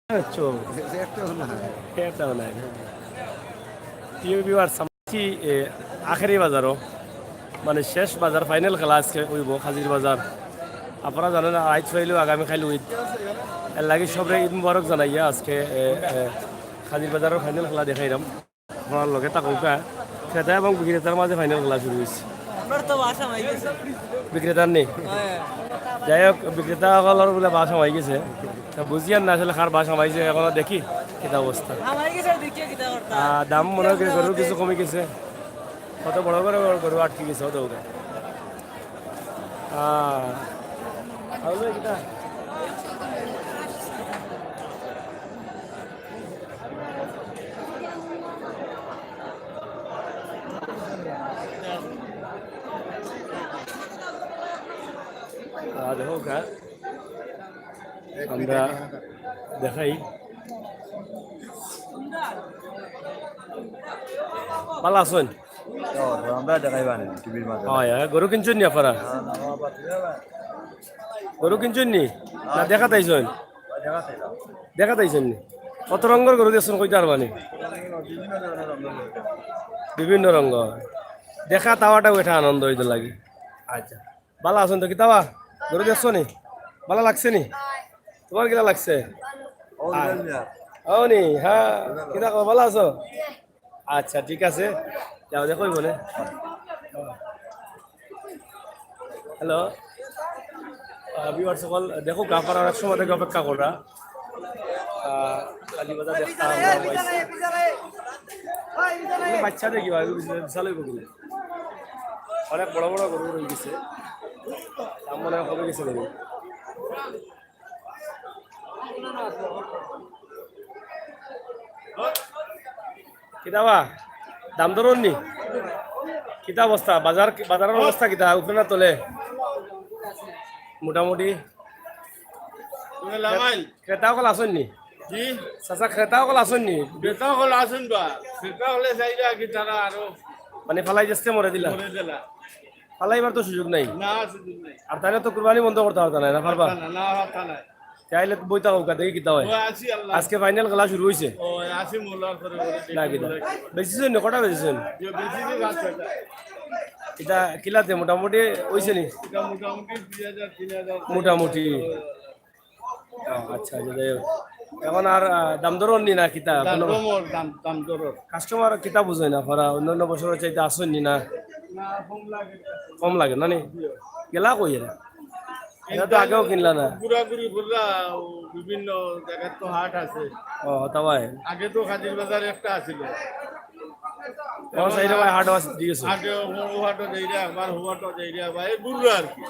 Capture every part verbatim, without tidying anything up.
আচ্ছা। একটাও না। একটাও নাই। প্রিয় ভিউয়ার্স, আমরা আছি, এ, আখেরি বাজারও, মানে শেষ বাজার, ফাইনাল খেলা আজকে অইবো কাজির বাজার। আপনারা জানেন, আইজ ফাইলেও আগামী খাইল ঈদ, এর লাগি সবরে ঈদ মুবারক জানাইয়া আজকে, এ, এ, কাজির বাজারর ফাইনাল খেলা দেখাইলাম। আপনারা লগে থাকুক্কা। ক্রেতা এবং বিক্রেতার মাঝে ফাইনাল খেলা শুরু অইছে। আপনার তো বাসা হয়ে গেছে। বিক্রেতার নেই। হ্যাঁ। যাই হোক, বিক্রেতা অকলর বুলে বাসা হয়ে গেছে। তা বুঝিয়ার না আসলে কার বাসা হয়ে গেছে, এখনো দেখি কিতা অবস্থা। আমার গেছে দেখি কিতা করতা। আহ, দাম মনে হয় গরুর কিছু কমে গেছে। কত বড় বড় গরু আটকে গেছে, অত ওকে। আহ, তাহলে কিতা? আহ, দেখো গা, আমরা দেখাই। ভালা আছইন? ও, তো আমরা দেখাইবা না, টিভির মাঝে। হয়, হয়, গরু কিনছইন নি আপনারা? না, না, বাবা, তুই বাবা। গরু কিনছইন নি? না, দেখাত আইছইন? দেখাত আইলাম। দেখাত আইছইন নি? কত রঙর গরু দেখছইন, কইতা পারবা নি? বিভিন্ন ধরনের রঙের গরু। বিভিন্ন রঙ। দেখা তাওয়াটাও একটা আনন্দ অইতো লাগে। আচ্ছা। ভালা আছইন তো? কিতা বা? গরু দেখছো নি? ভালা লাগছে নি? তোমার কিতা লাগছে? ও, আয়। ও নি, হ্যাঁ। কিতা খবর, ভালা আছো? আচ্ছা, ঠিক আছে। যাও, দেখো, বলে। হ্যালো। আহ, ভিউয়ার্স সকল, দেখো, গাফার অনেক সময় থেকে অপেক্ষা করা। আহ, কালী বাজার দেখতাম, আমরা পাইছি। এই বাচ্চা দেখি, ভাই, বিশাল, বিশাল অইবো কিন্তু। অনেক বড় বড় গরু রয়ে গেছে। দাম মনে হয় কমে গেছে গরু। কিতা বা? দাম দর অইছে নি? কিতা অবস্থা? বাজার, বাজারর অবস্থা কিতা? উপরে না তলে? মোটামুটি। লামাইল। ক্রেতা অকল আছইন নি? জি? চাচা, ক্রেতা অকল আছইন নি? ক্রেতা অকল আছইন বা। ক্রেতা অকলে চাইরা কি তারা আরো মানে ফালাই যাচ্ছে মরে দিলা? মরে দিলা। ফালাইবার তো সুযোগ নাই। না, সুযোগ নাই। আর তাইলে তো কুরবানি বন্ধ করতা পারতা নায়, না পারবা? পারতা না, না, পারতা না। চাইলে তো বইতা হোক, দেখি কিতা হয়। ও, আছি আল্লাহ। আজকে ফাইনাল খেলা শুরু অইছে। ও, আছি মোল্লার ঘরে ঘরে। না, কিতা? বেচছইন নি? কটা বেচছইন? যে বেশি যে গাছ এটা। ইটা কিলাতে মোটামুটি অইছে নি? এটা মোটামুটি দুই হাজার, তিন হাজার। মোটামুটি। ও, আচ্ছা, আচ্ছা, যাই হোক। এখন আর, আহ, দাম দর অইছে নি না কিতা? দাম কোনো দর, দাম, দাম দর। কাস্টমার কিতা বুঝইন না, ওরা অন্যান্য বছরর চাইতে আছইন নি না? না, কম লাগে। কম লাগে না নি? জি। গেলা কই এরা? এরা তো আগেও কিনলা না। ঘুরাঘুরি করলা, বিভিন্ন জায়গার তো হাট আছে। ও, তা ভাই। আগে তো কাজির বাজার একটা আছিল। ও, সাইডে ভাই হাটও আছে, ঠিক আছে। আগে ও হাটও যাইরা, আবার ও হাটও যাইরা, ভাই, ঘুরলো আর কি।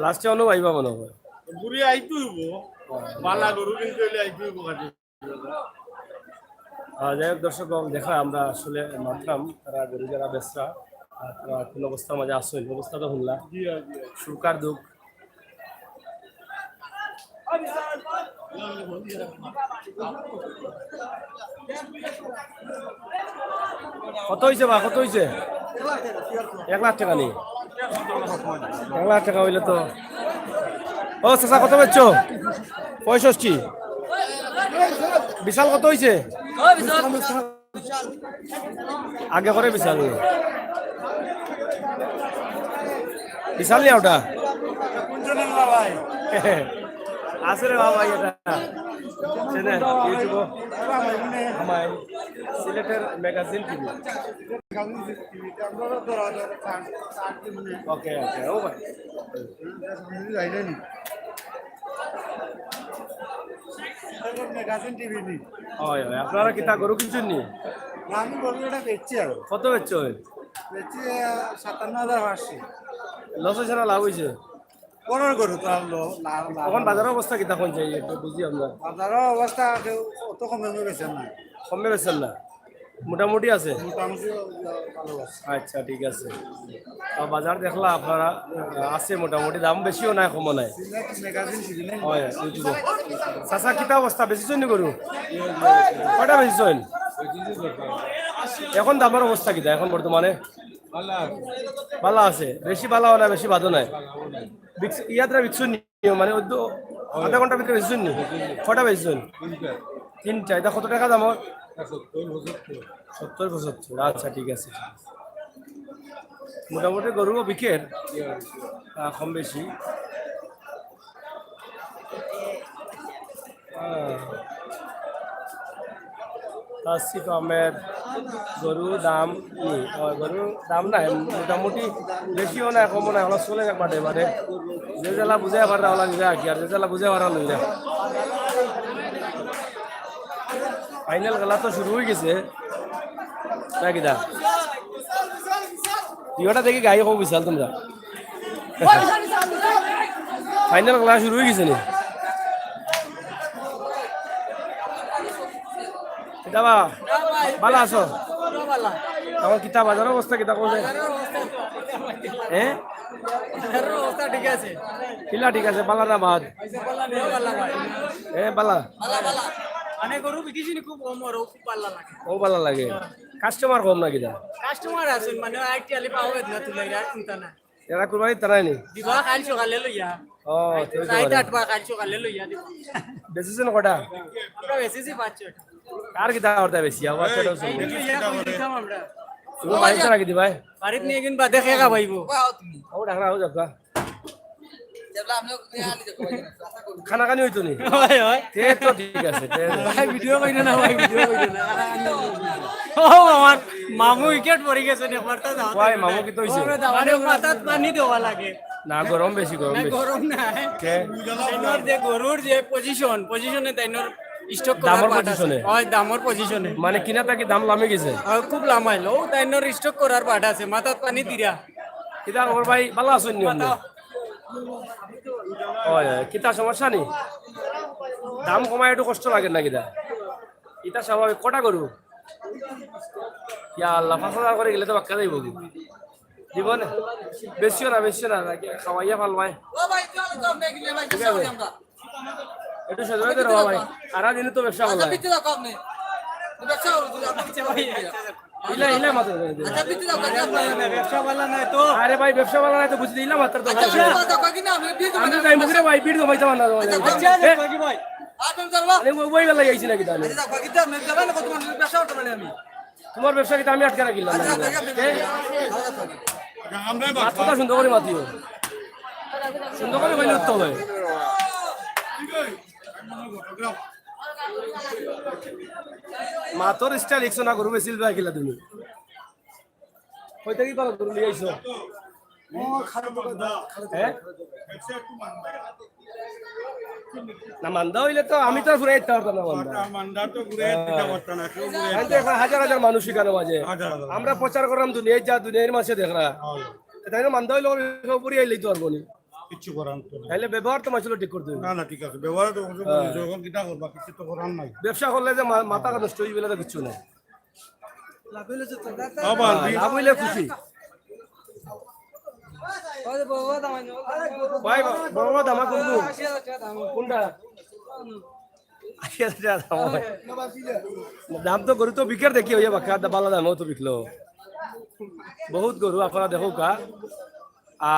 লাস্টে অনো আইবা মনে হয়। ঘুরি আইতে অইবো। ও। বালা গরু কিনতে অইলে আইতে অইবো কাজির বাজার। আহ, যাই হোক, দর্শক, দেখরা আমরা আসলে মাতরাম, তারা গরু যারা বেচরা, আহ, তারা কোন অবস্থার মাঝে আছইন, অবস্থা তো হুনলা। জি, জি। সুখ আর দুঃখ। কত অইছে বা, কত অইছে? এক লাখ টেকা নি? এক লাখ টেকা অইলে তো। ও চাচা, কত বেচছো? পঁয়ষট্টি। বিশাল কত অইছে? আগে করে বিশাল নি। বিশাল নি ওটা? আছে রে বাবা, এটা। চেনেন? YouTube-ও। আমার সিলেটের ম্যাগাজিন টিভি। ওকে, ওকে, ও ভাই। ম্যাগাজিন টিভি নি। হয়, হয়। আপনারা কিতা গরু কিনছইন নি? না, আমি গরু এটা বেচছি আর। কত বেচছইন? বেচছি, আহ, সাতান্ন হাজার পাঁচশো। লস অইছে না লাভ অইছে? গরুর গরু তো আর লো-, লাভ, লাভ অখন বাজারর অবস্থা কিতা কইন চাই একটু বুঝি আমরা। বাজারর অবস্থা কেউ অত কমে কমে বেচে না। কমে বেচেন না? মোটামুটি আছে? মোটামুটি ভালো আছে। আচ্ছা, ঠিক আছে। তো বাজার দেখলা আপনারা, আহ, আছে মোটামুটি, দাম বেশিও নাই, কমও নাই। সিলেট ম্যাগাজিন টিভি নাই। হয়, YouTube-ও। চাচা, কিতা অবস্থা? বেচছইন নি গরু? কয়টা বেচছইন? অখন দামর অবস্থা কিতা অখন বর্তমানে? ভালা আছে। ভালা আছে, বেশি ভালাও না, বেশি বাদও নাই। বিকস-, ইয়াত্রা বিকছইন নি, মানে, ওই তো আধা ঘন্টা ভিতরে বেচছইন নি? কয়টা বেচছইন? তিনটা। ইটা কত টেকা দাম অর? সত্তর পঁচাত্তর। আচ্ছা, ঠিক আছে, ঠিক আছে। মোটামুটি গরুও বিকের, আহ, কম বেশি। আহ, তাসিফ আহমেদ, গরু দাম, ই, আহ, গরু দাম নাই, মোটামুটি বেশিও নাই, কমও নাই, অলা চলে যাক বাদে বাদে। যে যেলা বুঝাই পাররা, অলা নিবা আর কি, আর যে যেলা বুঝাই পাররা, লইরা। ফাইনাল খেলা তো শুরু অই গেছে। না কিতা? ইটা দেখি গাই কও বিশাল তোমরা। ফাইনাল খেলা শুরু অই গেছে নি? কিতা বা? ভালা আছো? আমার কিতা বাজারর অবস্থা কিতা কও? হ্যাঁ? বাজারর অবস্থা ঠিক আছে। কিলা ঠিক আছে, ভালা না বাদ? এ, ভালা। মানে গরু বিকিছি নি, খুব কম অর, খুব ভালা লাগে। ও ভালা লাগে। কাস্টমার কম না কিতা? কাস্টমার আছইন, মানে, আইটি আলি পাওয়া যায় না, তুলে আর চিন্তা না। এরা কুরবানি তারাই নি? দিবা কাইল সকালে লইয়া। ও, তুমি তো রাইত পারো। আটবা, কাইল সকালে লইয়া দিবা। বেচছইন কয়টা? আমরা বেচছি পাঁচ ছয়টা। আর কিতা করতা বেশি? আবার এই, ছোট ছোট। এই লইয়া কই দিতাম আমরা। তুমি বাড়িত রাখি দিবায়? বাড়িত নিয়া কিন বাদে খেয়ে খাবাইবো। ও, ডাকনা, ও, যাবা। খানা খানি অইতো নি? হয়, হয়। তে তো ঠিক আছে, তে। ভাই, ভিডিও কইরা না, ভাই, ভিডিও কইরা না। ও, আমার মামু উইকেট পড়ি গেছে নি, একবার তো দাও। ভাই, মামু কিতা অইছে? আরে, মাথাত পানি দেওয়া লাগে। না, গরম বেশি, গরম না, বেশি। গরম না। কে? তাইনর যে গরুর যে পজিশন, পজিশনে তাইনর স্ট্রোক করার দামর পাঠ আছে। পজিশনে? হয়, দামর পজিশনে। মানে কিনা থাকি দাম লামে গেছে? হয়, খুব লামাইল। ও, তাইনর স্ট্রোক করার পাঠ আছে, মাথাত পানি দিরা। কিতা খবর ভাই, ভালা আছইন নি আপনি? হয়, হয়, কিতা সমস্যা নি? দাম কমাই একটু কষ্ট লাগে না কিতা? ইটা স্বাভাবিক। কয়টা গরু? ইয়া আল্লাহ, পাঁচ হাজার করি গেলে তো বাক্কা যাইবো কি? দিব না? বেশিও না, বেশিও না, খাওয়াইয়া ফালবায়। ও ভাই, চলো তো, আমরা এগিয়ে ভাই, ঠিক আছে। আমরা। একটু সজোরে ধরো ভাই। সারা দিনে তো ব্যবসা আচ্ছা, করলায়। বিক্রি রাখো আপনি। ব্যবসা করো, তুমি আপনার আচ্ছা ভাই, আচ্ছা। ইলা, ইলা মাত্র ধরে দে। আচ্ছা, বিক্রি রাখো, আচ্ছা, আপনার ব্যবসা ভালা নাই তো। আরে ভাই, ব্যবসা ভালা নাই তো বুঝি দিলাম মাত্র তো। আচ্ছা, ভাই। বিক্রি রাখো, কাকি না, আপনি বিক্রি আচ্ছা, করবেন। আমি যাই মুখে ভাই, বিক্রি ভাই তো বান্ধা দেওয়া আচ্ছা, যাবে। আচ্ছা, এ? কাকি ভাই। আর তুমি চলবা? আরে ওই, ওই বেলা আইছি নাকি তাহলে? আচ্ছা, কাকি তো আপনি যাবেন, কত মানুষ ব্যবসা করতে পারি আমি? তোমার ব্যবসা কিতা আমি আটকে রাখিলাম না? আচ্ছা, আচ্ছা, আচ্ছা। এ? মাত কথা সুন্দর করি মাতিও। সুন্দর করি কইলে উত্তম হয়। মাতর স্টাইল ইকশো না করবে, সিলভার কিলা তুমি। কই থাকি পারো গরু লই আইছো? ও, খারাপ তো কথা, খারাপ তো হ্যাঁ? কথা। না, মান্দা অইলে তো আমি তো আর ঘুরে আইতে পারতাম না, মান্দা। মান্দা তো ঘুরে আইতে পারতাম না, কেউ ঘুরে আমি তো এখন হাজার হাজার মানুষ এখানে মাঝে। হাজার হাজার। আমরা প্রচার করলাম দুনিয়ায়, যা দুনিয়ার মাঝে দেখরা। হয়। তাই না, মান্দা অইলে ওর সব পুরি আইলেই তো পারবো নি। কিচ্ছু করার তো নাই। তাইলে ব্যবহার তো মাসুল ঠিক করতে হবে। না, না, ঠিক আছে, ব্যবহার তো মাসুল হ্যাঁ। যখন কিতা করবা, কিছু তো করার নাই। ব্যবসা করলে যে মা-, মাথা নষ্ট হইবে, এটা কিচ্ছু নাই। লাভ হইলে তো তোর লাভ হইলে খুশি। ভাই, বড় বড় দামা কোনগু? কোনটা? আশি হাজার টাকা দাম হয়। দাম তো গরু তো বিকের দেখি, ওই বাক্কা, ভালা দামও তো বিকলো। বহুত গরু আপনারা দেখউক্কা। আ,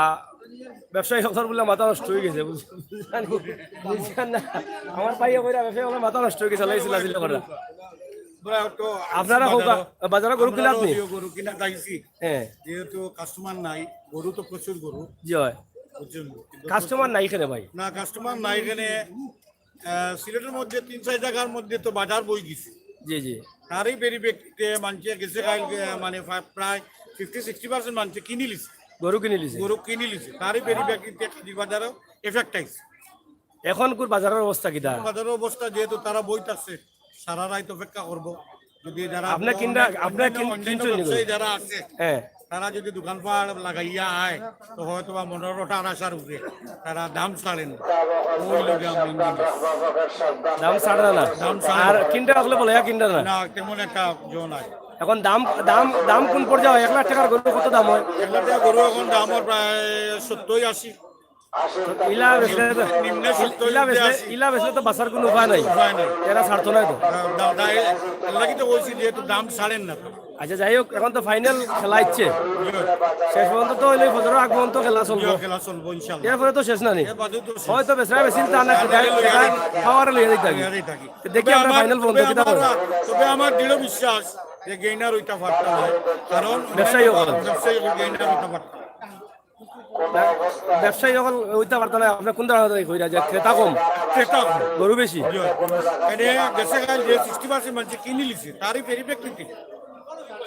ব্যবসায়ী সকল বলে মাথা নষ্ট হয়ে গেছে, বুঝ-, বুঝছেন না? আমার ভাইয়ে কইরা ব্যবসায়ী সকল মাথা নষ্ট হয়ে গেছে, আল্লাহ ইসলাম দিলে করা। আপনারা কউক্কা, বাজারো গরু কিনা আপনি? গরু কিনা চাইছি। হ্যাঁ। যেহেতু কাস্টমার নাই, গরু তো প্রচুর গরু। জি হয়। বুঝছেন? কিন্তু কাস্টমার নাই এখানে ভাই। না, কাস্টমার নাই এখানে। আহ, সিলেটের মধ্যে তিন চার জায়গার মধ্যে তো বাজার বই গেছে। জি, জি। তারই পরিপ্রেক্ষিতে মানষে গেছে কাইল, আহ, মানে প্রায়, প্রায় fifty sixty percent মানষে কিনিলিছে। গরু কিনিলিছে। গরু কিনিলিছে। তারই পরিপ্রেক্ষিতে কাজী বাজারও effect আইছে। এখন কুর বাজারর অবস্থা কিতা? বাজারর অবস্থা যেহেতু তারা বইত আছে, সারা রাইত অপেক্ষা করবো। যদি যারা আপনার কিনরা-, আপনার অন্যান্য, কিন-, অন্যান্য কিনছেন নি? ব্যবসায়ী যারা আছে, হ্যাঁ। তারা যদি দোকান পাট লাগাইয়া আয়, তো হয়তো বা মনর ওটা আশার উপরে তারা দাম ছাড়ে না। ওই লোকে আমরা নিয়ে নিই। দাম ছাড়ে না? দাম ছাড়ে না। আর কিনরা আসলে বলে, হ্যাঁ, কিনরা না? না, তেমন একটা জো নাই। এখন দাম, দাম, দাম কোন পর্যায়ে হয়? এক লাখ টাকার গরু কত দাম হয়? এক লাখ টাকার গরু এখন দাম হয় প্রায় সত্তর আশি। ইলা বেচলে তো, ইলা বেচলে, ইলা বেচলে তো বাঁচার কুনু উপায় নাই। উপায় নাই। এরা ছাড়তো না তো। না, না, না, এ, এর লাগি তো কইছি যে একটু দাম ছাড়েন না তো। আচ্ছা, যাই হোক, এখন তো ফাইনাল খেলা ইচ্ছে। শেষ পর্যন্ত তো অইলে ফজরর আগ পর্যন্ত খেলা চলবো। খেলা চলবো ইনশাআল্লাহ। এরপরে তো শেষ না নি? এর বাদে তো শেষ। হয়তো বেচরা বেচিল তা না, খেলা, খেলা পাওয়ারে লইয়া যাইতা কি? লইয়া যাইতা কি? তো দেখি তবে আমরা আমার, ফাইনাল পর্যন্ত তবে কিতা আমার, করে। তবে আমার দৃঢ় বিশ্বাস যে গেইনার অইতা পারতা না। কারণ ব্যবসায়ী অকল। ব্যবসায়ী অকল গেইনার অইতা পারতা না। না, ব্যবসায়ী অকল অইতা পারতা না, আপনে কুন ধরনের কইরা যে ক্রেতা কম? ক্রেতা কম। গরু বেশি? জি। এনে গেছে কাল যে sixty percent মানষে কিনি লিছে, তারই পরিপ্রেক্ষিতে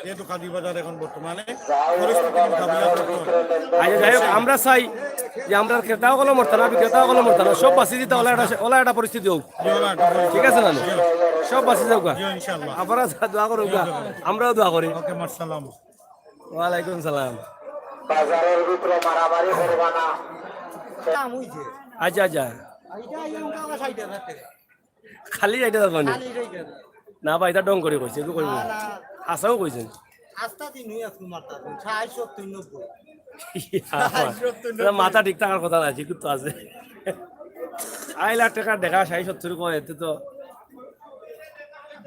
যেহেতু কাজী বাজার এখন বর্তমানে পরিস্থিতি মোকাবিলা করতে হয়। আচ্ছা, যাই হোক, আমরা চাই যে আমরা ক্রেতা অকলও মরতা না, বিক্রেতা অকলও মরতা না, সব বাঁচি দিতা, অলা একটা, অলা একটা পরিস্থিতি হোক। জি, অলা একটা পরিস্থিতি। ঠিক আছে না? জি। সব বাঁচি যাউক্কা। জি, ইনশাআল্লাহ। আপনারা দোয়া করউক্কা, জি, জি। আমরাও দোয়া করি। ওকে, মাশাআল্লাহ। ওয়ালাইকুম সালাম। বাজারের ভিতরে মারামারি করবা না। দাম অইছে। আচ্ছা, আচ্ছা। এইটা এই উনকা ষাইট হাজার টেকা। খালি যাইতে পারবো না। খালি যাইতে পারবো। না ভাই, ইটা ঢং করি কইছে, এগু কইবো। না, না। হাছাউ কইছইন। আস্তা দিন অই আছে মারতা, ষাইট, সত্তর, নব্বই। ইয়া, ষাইট, সত্তর, ইটা নব্বই। মাথা ঠিক থাকার কথা না, ঠিক তো আছে। আড়াই লাখ টেকার দেখা ষাইট সত্তর কয়, এতে তো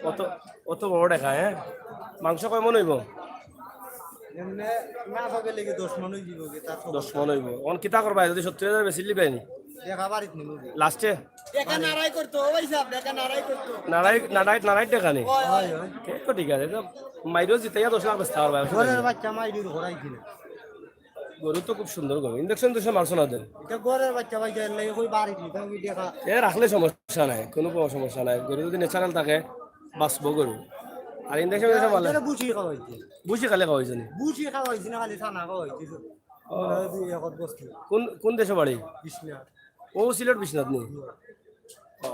অত, অত বড় দেখা, হ্যাঁ? মাংস কয় মন অইবো? এমনে না পাবে লেগে দশ মন অই দিব কি, তার দশ মন অইবো। অখন কিতা করবা? যদি সত্তর হাজার বেচিলিবায় নি? দেখা বাড়িত নিব কি? লাস্টে? দেখা নাড়াই করতো, ও ভাই সাহেব, দেখা নাড়াই করতো। নাড়াই, নাড়াই, নাড়াই দেখা নি? হয়, হয়। তে তো ঠিক আছে, তো মাইরও জিতাইয়া দশ লাখ বেচতা পারবা, অসুবিধা নাই। ঘরের বাচ্চা মাইরও ঘোরাই কিনা। গরু তো খুব সুন্দর গরু, ইঞ্জেকশন টিঞ্জেকশন মারছো না ওদের? ইটা ঘরের বাচ্চা ভাই, যার লাগি কই বাড়িত নিতাম, আমি দেখা। এ রাখলে সমস্যা নাই, কুনু প-, সমস্যা নাই। গরু যদি ন্যাচারাল থাকে, বাঁচবো গরু। আর ইঞ্জেকশন টিঞ্জেকশন মারলে ইটা বুঝি খাওয়াইছে। বুঝি খালি খাওয়াইছে নি? বুঝি খাওয়াইছে না, খালি ছানা খাওয়াইছে। ও। মনে হয় দুই এক বস্তা। কোন, কোন দেশো বাড়ি? বিশ্বনাথ। ও, সিলেট বিশ্বনাথ নি? হুম। ও।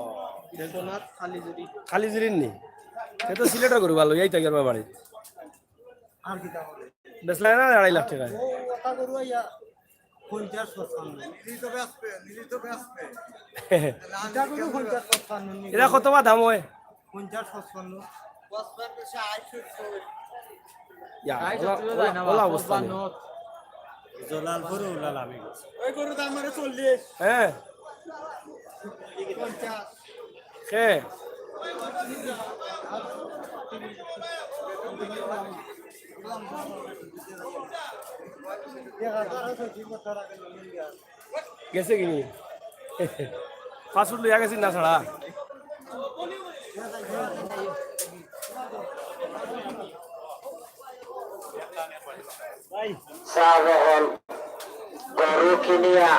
বিশ্বনাথ কালিজিরি। কালিজিরির নি? এ তো সিলেটর গরু ভালা, এই তো একবার বাড়ি। আর কিতা বলে? বেচলা না আড়াই লাখ টেকা? ও, ওটা গরু আইয়া পঞ্চাশ পঞ্চান্ন। নিজে তো বেচবে, নিজে তো বেচবে। ওটা গরু পঞ্চাশ পঞ্চান্ন নিয়ে ইটা কত বা দাম অয়? পঞ্চাশ পঞ্চান্ন। পঞ্চাশ, ষাইট, সত্তর। ইয়া, ষাইট, ওলা, সত্তর ওলা, যায় না, ওলা অবস্থা নি। পঞ্চান্ন। জলাল গরু, ওলা লাভে গেছে। ওই গরুর দাম মানে চল্লিশ। হ্যাঁ। পঞ্চাশ। কে? গেছে কিনি? ফাস্টফুড লইয়া গেছি না ছাড়া? সাহেব অকল গরু কিনিয়া,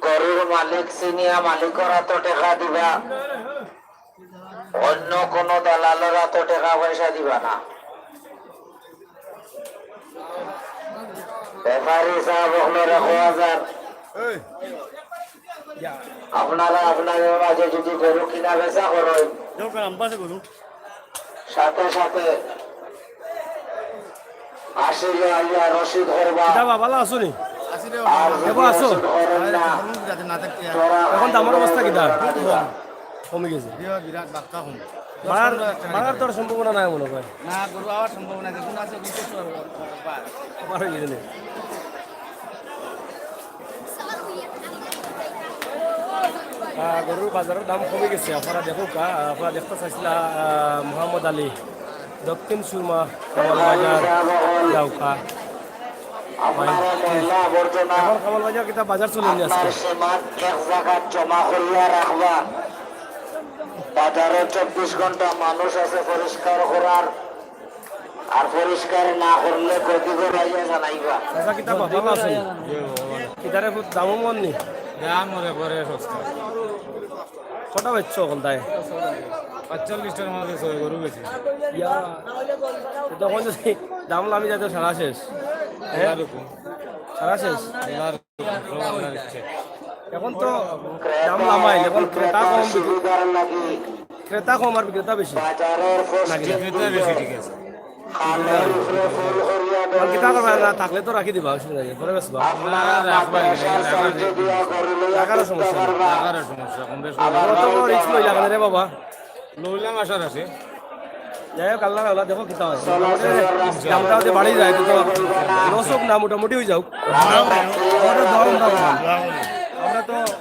গরুর মালিক চিনিয়া মালিকর আতো টেকা দিবা, অন্য কোনো দালালর আতো টেকা পয়সা দিবা না। ব্যাপারী সাহেব অকলরে কওয়া যার, আপনারা আপনাদের মাঝে যদি গরু কিনা বেচা করেন, সাথে সাথে আসিলে আইয়া রসিদ করবা। কিতা বা, ভালা আছো নি? আর যদি এবার আছো? রসিদ করেন না, তোরা এখন দামর অবস্থা কিতা? কমি গেছে। বিরাট বাক্কা কম। বাড়ার, বাড়ার তো আর সম্ভাবনা নাই মনে হয়। না, গরু আবার সম্ভাবনা আছে। কোন আছে, কোন কিছু আর বার। বার হয়ে গেছে নি? আহ, গরুর বাজারর দাম কমি গেছে। আপনারা দেখউক্কা, আহ, আপনারা দেখতা চাইছিলা, আহ, মোহাম্মদ আলী, দক্ষিণ সুরমা, কামাল বাজার, যাউক্কা। আপনারা ময়লা আবর্জনা এখন কামাল বাজার কিতা বাজার চলে নি আজকে? আপনার সীমাত এক জায়গাত জমা করিয়া রাখবা। বাজারো চব্বিশ ঘন্টা মানুষ আছে পরিষ্কার করার। আর পরিষ্কার না করলে ক্ষতিকর আইয়া জানাইবা। চাচা, কিতা বাবা ভালা আছইন? কিতারে খুব দামও মন নি? দাম ওর একবারে সস্তা। কটা বেচছো অখন তাই? পাঁচচল্লিশটার মাঝে ছয় গরু বেচি। ইয়া, তো তখন যদি দাম লামি যায় তো সারা শেষ। হ্যাঁ? আল্লাহর হুকুম। সারা শেষ। আল্লাহর হুকুম, সব আল্লাহর ইচ্ছে। এখন তো দাম লামাইল, এখন ক্রেতা কম, বিক্রে-, ক্রেতা কম আর বিক্রেতা বেশি। নাকি না? বিক্রেতা বেশি, ঠিক আছে। আর কিতা করবা, না থাকলে তো রাখি দিবা, অসুবিধা নাই, পরে বেচবা। না, রাখবা, রাখবা। রাখারও সমস্যা নাই। রাখারও সমস্যা, কম বেশ অত বড় রিস্ক লইলা কেনে রে বাবা? লইলাম আশার আছে। যাই হোক, আল্লাহ আল্লাহ, দেখো কিতা হয়। দামটা যদি বাড়ি যায়, তো লস হোক না, মোটামুটি অই যাউক। আমরা তো দম দাম না।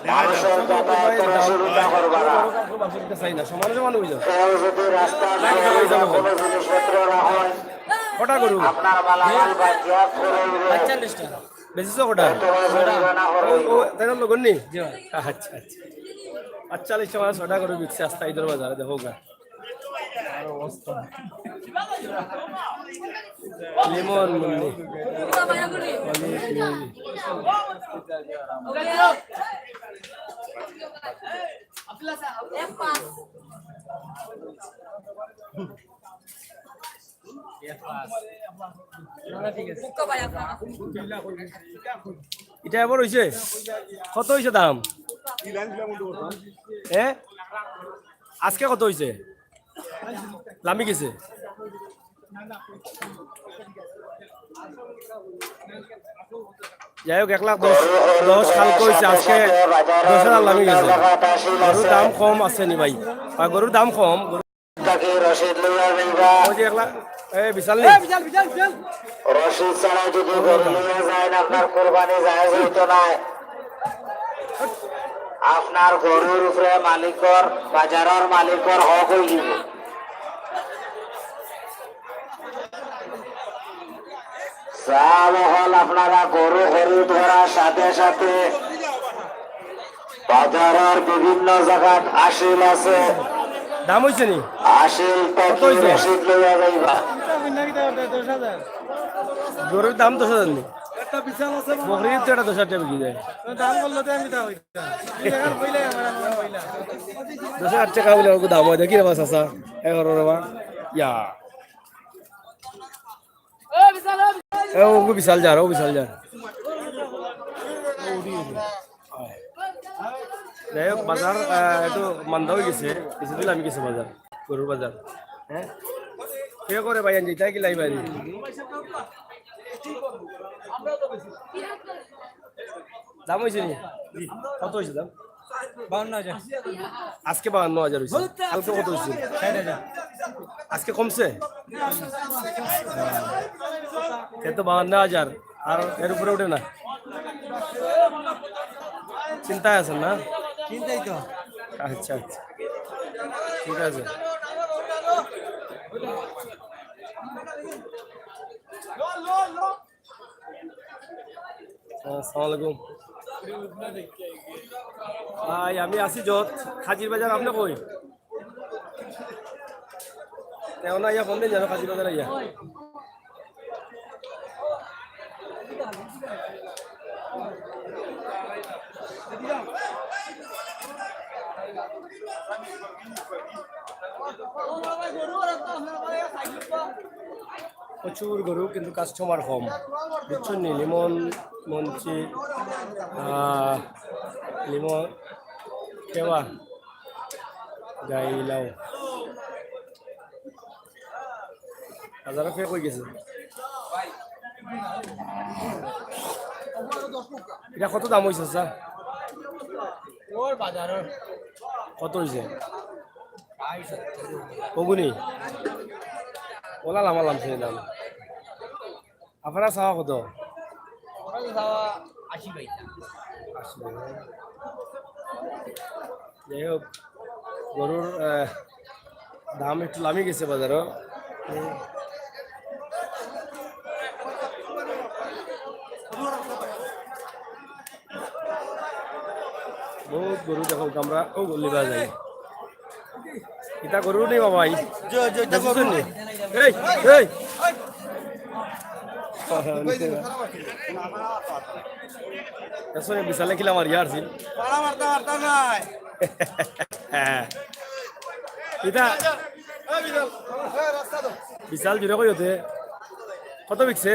মানুষের যাতায়াতের অসুবিধা করবা না। কেউ যদি রাস্তার দুয়ারে বা কোনো জিনিসপত্র রাখেন, কটা গরু? আপনার মালামাল বাজেয়াপ্ত অইবো। বেচিছো কটা? অথবা জরিমানা হবে। ও, ও, তাই না, লগর নি? আচ্ছা, আচ্ছা। আটচল্লিশটা মানে ছয়টা গরু বিকছে আস্তা ইদর বাজারে, দেখো গা। লিমন মুন্নি। ইটা এবার অইছে? কত অইছে দাম? হ্যাঁ, আজকে কত অইছে? লামি গেছে। যাই হোক, এক লাখ দশ, দশ কালকে অইছে, আজকে দশ হাজার লামি গেছে। গরুর দাম কম আছে নি ভাই? আর গরুর দাম কম, গরু তাকে রশিদ লইয়া যাইবা। ওই যে এক লাখ, এ, বিশাল নি? রশিদ ছাড়া যদি গরু লইয়া যায়, আপনার কুরবানি জায়েজ অইতো নায়। আপনার গরুর উপরে মালিকর, বাজারর মালিকর হক অইযিব। চা বহল আপনারা গরু খরিদ করার সাথে সাথে বাজারর বিভিন্ন জাগাত আসিল আছে। দাম অইছে নি? আসিল কত অইছে? রশিদ লইয়া যাইবা। গরুর দাম দশ হাজার নি? বকরির তো এটা দশ হাজার টেকা বিকি যায়। দশ হাজার টেকা বলে ওরকম দাম অয়, দেখি রে বাস আসা। এ করো রে বা। ইয়া। এ, ও বিশাল যার, ও বিশাল যার। যাই হোক, বাজার, আহ, একটু মান্দা অই গেছে, বেশি দিন লামি গেছে বাজার, গরুর বাজার। হ্যাঁ, কে করে ভাই আনছি, তাই কি লাই বাড়ি? দাম অইছে নি? কত অইছে দাম? বাউান্ন হাজার। আজকে বাউান্ন হাজার অইছে। কালকে কত অইছে? ষাট হাজার। আজকে কমছে? এ তো বাউান্ন হাজার, আর এর উপরে উঠে না। চিন্তায় আছেন না? চিন্তায় তো। আচ্ছা, আচ্ছা, ঠিক আছে। আসসালামু আলাইকুম। ভাই, আমি আছি যত কাজির বাজার, আপনি কই? এখন আইয়া ফোন দিন জানো কাজির বাজার আইয়া। প্রচুর গরু, কিন্তু কাস্টমার কম, বুঝছইন নি? লিমন, মঞ্চি, আহ, লিমন, কেওয়া, গাইলাও। হাজারো ফেক অই গেছে। ইটা কত দাম অইছে, চাচা? কত অইছে? অগুনি? ওলা লামা লামছে দাম। আপনারা চাওয়া কত? আশি ভাই। আশি ভাই। যাই হোক, গরুর, আহ, দাম একটু লামি গেছে বাজারো। বহুত গরু দেখো আমরা ও গল্লি বাজাই। ইটা গরু নি বাবা, এই। জি, জি, ইটা গরু। দেখছইন নি? এই, এই। দেখছইন নি? বিশালে কিলা মারিয়া আরছিল। পাড়া মারতা, মারতা নাই। ইটা বিশাল জুরে কই হতে? কত বিকছে?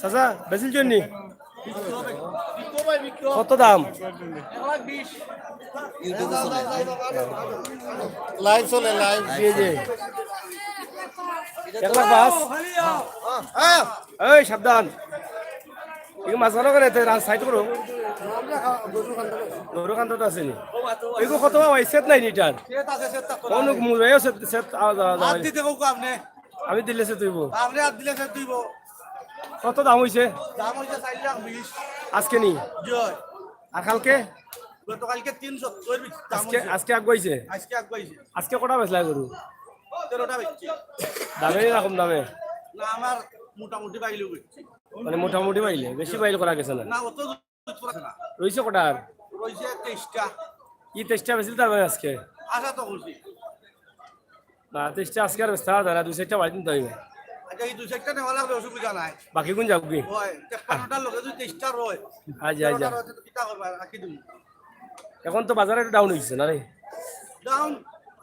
চাচা, বেচিলছইন নি? কত দাম? YouTube-এ চলে। Live চলে, live। জি, জি। এক লাখ পাঁচ? হ্যাঁ। এই, সাবধান। এই মাঝখানো করে, এতে রান side করো। গরু কান্দা তো আছে নি? এগু কত বা ভাই? Set নাই নি ইটার? Set আছে, set থাকতো না। কোন মুরে set, set, আ, আ, আ, হাত দিতে কউক আপনি। আমি দিলে set অইবো। আপনি হাত দিলে set অইবো। কত দাম অইছে? দাম অইছে চাইর লাখ বিশ। আজকে নি? জি অয়। আর কালকে? গতকালকে তিন সত্তর দাম আজকে, অইছে। আজকে আগুয়াইছে? আজকে আগুয়াইছে। আজকে কটা বেচলা গরু? তেরোটা বেচছি। দামে না কম দামে? না, আমার মোটামুটি বাইলেউ বেচছি। মানে মোটামুটি বাইলে, বেশি বাইল করা গেছে না? না, অত দূর আছে না। রইছে কটার? রইছে তেইশটা। ই তেইশটা বেচিল তার মানে আজকে? আশা তো করছি। না, তেইশটা আজকে আর বেচতা যায় না, দুই চাইরটা বাড়িত নিতা অইবো। আচ্ছা, ই দুই চাইরটা নেওয়া লাগলে অসুবিধা নাই। বাকি কুন যাউক গি? অয়, তেপ্পান্নটার লগে যদি তেইশটা রয়, আচ্ছা, আচ্ছা। তেরোটা রয়, তো কিতা করবা, রাখি দিমু। এখন তো বাজার একটু down অইছে না রে? Down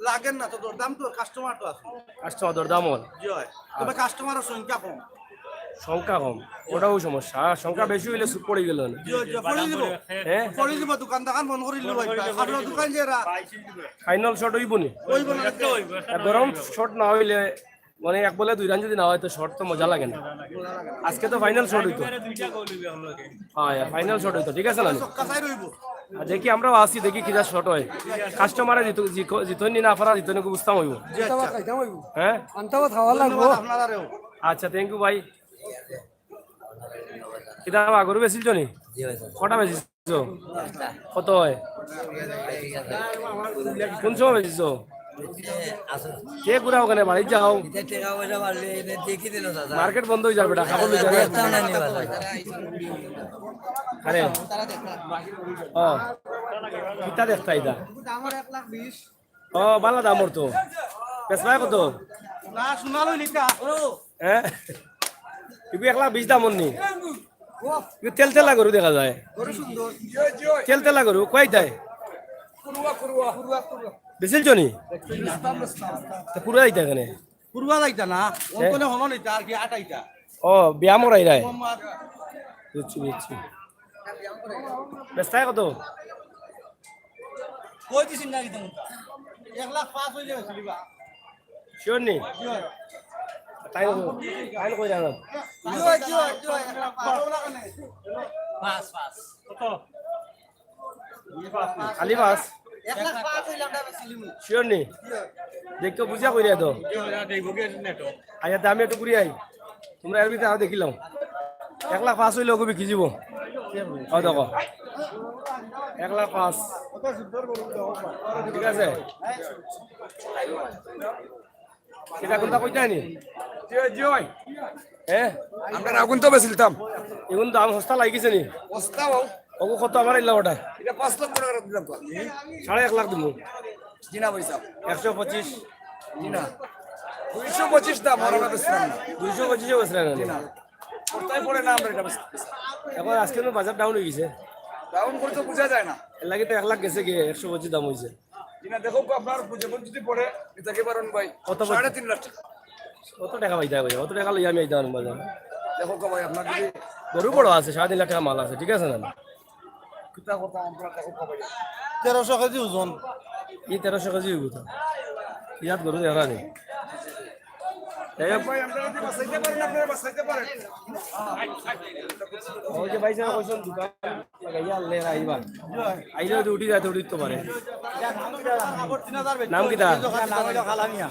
লাগের না তো, দরদাম তো, customer তো আছে। Customer দরদাম অর? জি অয়। তবে customer-র সংখ্যা কম। সংখ্যা কম, ওটাও সমস্যা। আর সংখ্যা বেশি অইলে সুপ পড়ি গেল না। জি অয়, জি অয়, পড়ি দিব। হ্যাঁ? পড়ি দিব, দোকান দোকান বন্ধ করি দিব ভাই। কারণ দোকান যে রা- Final shot অইবো নি? অইবো না, অইবো। আর গরম shot না অইলে, মানে, এক বলে দুই রান যদি না অয়, তো shot তো মজা লাগে না। আজকে তো final shot অইতো। হ্যাঁ, হ্যাঁ, final shot অইতো, ঠিক আছে না? ছক্কা চাইর অইবো। আর দেখি, আমরাও আছি, দেখি কিতা shot অয়। Customer-এ জিত-, জিত-, জিতইন নি না পারা, জিতইন নি বুঝতাম অইবো। জি, আচ্ছা। খাইতাম অইবো। হ্যাঁ? আনতাম খাওয়া লাগবো। ধন্যবাদ আপনারারেও। আচ্ছা, thank you ভাই। কিতা বা গরু বেচিলছো নি? জি ভাই, স্যার। কটা বেচিলছো? কত অয়? কোন সময় বেচিলছো? কে ঘুরাও কেনে? বাড়িত যাও। Market বন্ধ অই যার বেটা, খাবার লই যাবে। আরে, ও, কিতা দেখতা ইটা? ও, বালা দামর তো। বেচবায় কত? না, সোনা লই নিতা। হ্যাঁ? ইগু এক লাখ বিশ দামর নি? ইগু তেলতেলা গরু দেখা যায়। তেলতেলা গরু, কয়টায়? বেচিলছো নি? তো পুরা ইটা কেনে? পুরুয়া যাইতা না, হ্যাঁ। অন্তনে হলো নিতা আর কি, আটাইতা। ও, ব্যায়াম করাই রায়। মোহাম্মদ। বুঝছি, বুঝছি। বেচতায় কত? কই দিছি না কিন্তু? এক লাখ পাঁচ অইলে বেচলি বা। Sure নি? Sure। তাই, তাই কই জানো? Sure, sure, sure, এক লাখ পাঁচ। পাঁচ, পাঁচ। কত? খালি পাঁচ? এক লাখ পাঁচ অইলে আমরা বেচি লিমু। Sure নি? Sure। দেখো, বুঝিয়া কইরা তো। আচ্ছা, তে আমি একটু ঘুরি আই। তোমরা এর ভিতরে আরো দেখিলাম। এক লাখ পাঁচ অইলে ওকে বিকি দিব। ও দেখো। এক লাখ পাঁচ। ঠিক আছে? কিতা কোনটা কইতায় নি? জি, জি ভাই। হ্যাঁ? আমরা আগুন তো বেচিলতাম। এখন দাম সস্তা লাগিছে নি? সস্তা বাবু। ওগু কত আমার ইলা ওটা? এটা পাঁচ লাখ টাকা দিলাম তো। সাড়ে এক লাখ দিমু। জি না ভাই সাহেব। একশো পঁচিশ। জি না। দুইশো পঁচিশ দাম, আর আমরা বেচলাম না। দুইশো পঁচিশে বেচলেন না? জি না। কোথায় পড়ে না আমরা এটা বেচতে? এখন আজকে তো বাজার down অই গেছে। Down করে তো বুঝা যায় না। এর লাগি তো এক লাখ গেছে গিয়া, একশো পঁচিশ দাম অইছে। জি না, দেখো, আপনার বুঝে বুঝে যদি পড়ে, নিতে পারেন ভাই। কত পড়ে? সাড়ে তিন লাখ টাকা। অত টাকা পাইতা ভাই, অত টাকা লইয়া আমি আইতাম বাজার। দেখো গো ভাই, আপনার যদি গরু বড় আছে, সাড়ে তিন লাখ টাকা মাল আছে, ঠিক আছে না? কিতা কথা আমরা দেখো গো ভাই। তেরোশো কেজি ওজন। ই তেরোশো কেজি অইবো তো। ইয়াত গরু দেখা নেই। যাই হোক। ভাই, আমরা যদি বাঁচাইতে পারেন, আপনারা বাঁচাইতে পারেন। ওই যে ভাই সাহেব কইছেন দোকান লাগাইয়া আনলে না, আইবা। আইলে তো উঠি যাইতে উঠিত পারে। নাম কিতা? নাম হইলো কালামিয়া।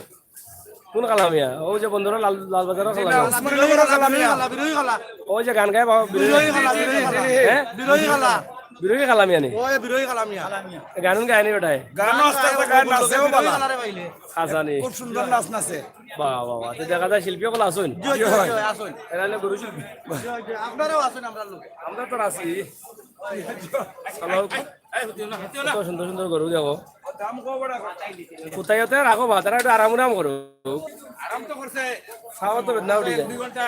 কোন কালামিয়া? ওই যে বন্দর লাল, লালবাজারর জি না, কালামিয়া। ওসমানীনগরর কালামিয়া। বিরোহী কালা। ওই যে গান গায় বাবা, বিরোহী। বিরোহী কালা, বিরোহী কালা। হ্যাঁ? বিরোহী কালা। বিরোহী কালামিয়া নি? ওই বিরোহী কালামিয়া। গান গায় নি বেটায়? গান আস্তে আস্তে গায়, নাচেও বিরোহী বালা। কালারে পাইলে। আচ্ছা নি। খুব সুন্দর নাচ নাচে। বাহ, বাহ, বাহ। তো দেখা যায় শিল্পী অকল আছইন। জি, জি, জি, আছইন। এরা হইলে গরু শিল্পী। জি, জি, আপনারাও আছইন আমরার লগে। আমরা তো আছি। চালাও। কত সুন্দর সুন্দর গরু দেখো। কোথায় হতে রাখো বা, তারা একটু আরাম উরাম করো। আরাম তো করছে। খাওয়া তো বেদনা উঠি যায়। দুই ঘন্টা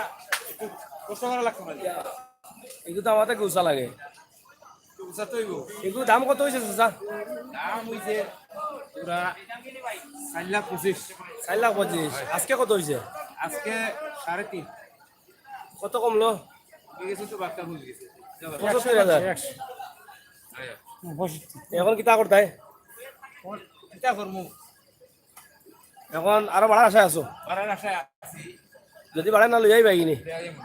একটু কষ্ট করা লাগতো না। এগুলো তো আমাদের গুছা লাগে। তো গুছা তো হইব। এগুলো দাম কত হইছে চাচা? দাম হইছে পুরা চার লাখ পঁচিশ। চার লাখ পঁচিশ। আজকে কত হইছে? আজকে সাড়ে তিন। কত কমলো? ঠিক আছে, তো বাক্কা ভুল গেছে। পঁচাত্তর হাজার। এখন কিতা করতায়? কিতা করমু? এখন আরো বাড়ার আশায় আছো? বাড়ার আশায় আছি। যদি বাড়ায় না লইয়া আইবায় গি নি? লইয়া আইমু।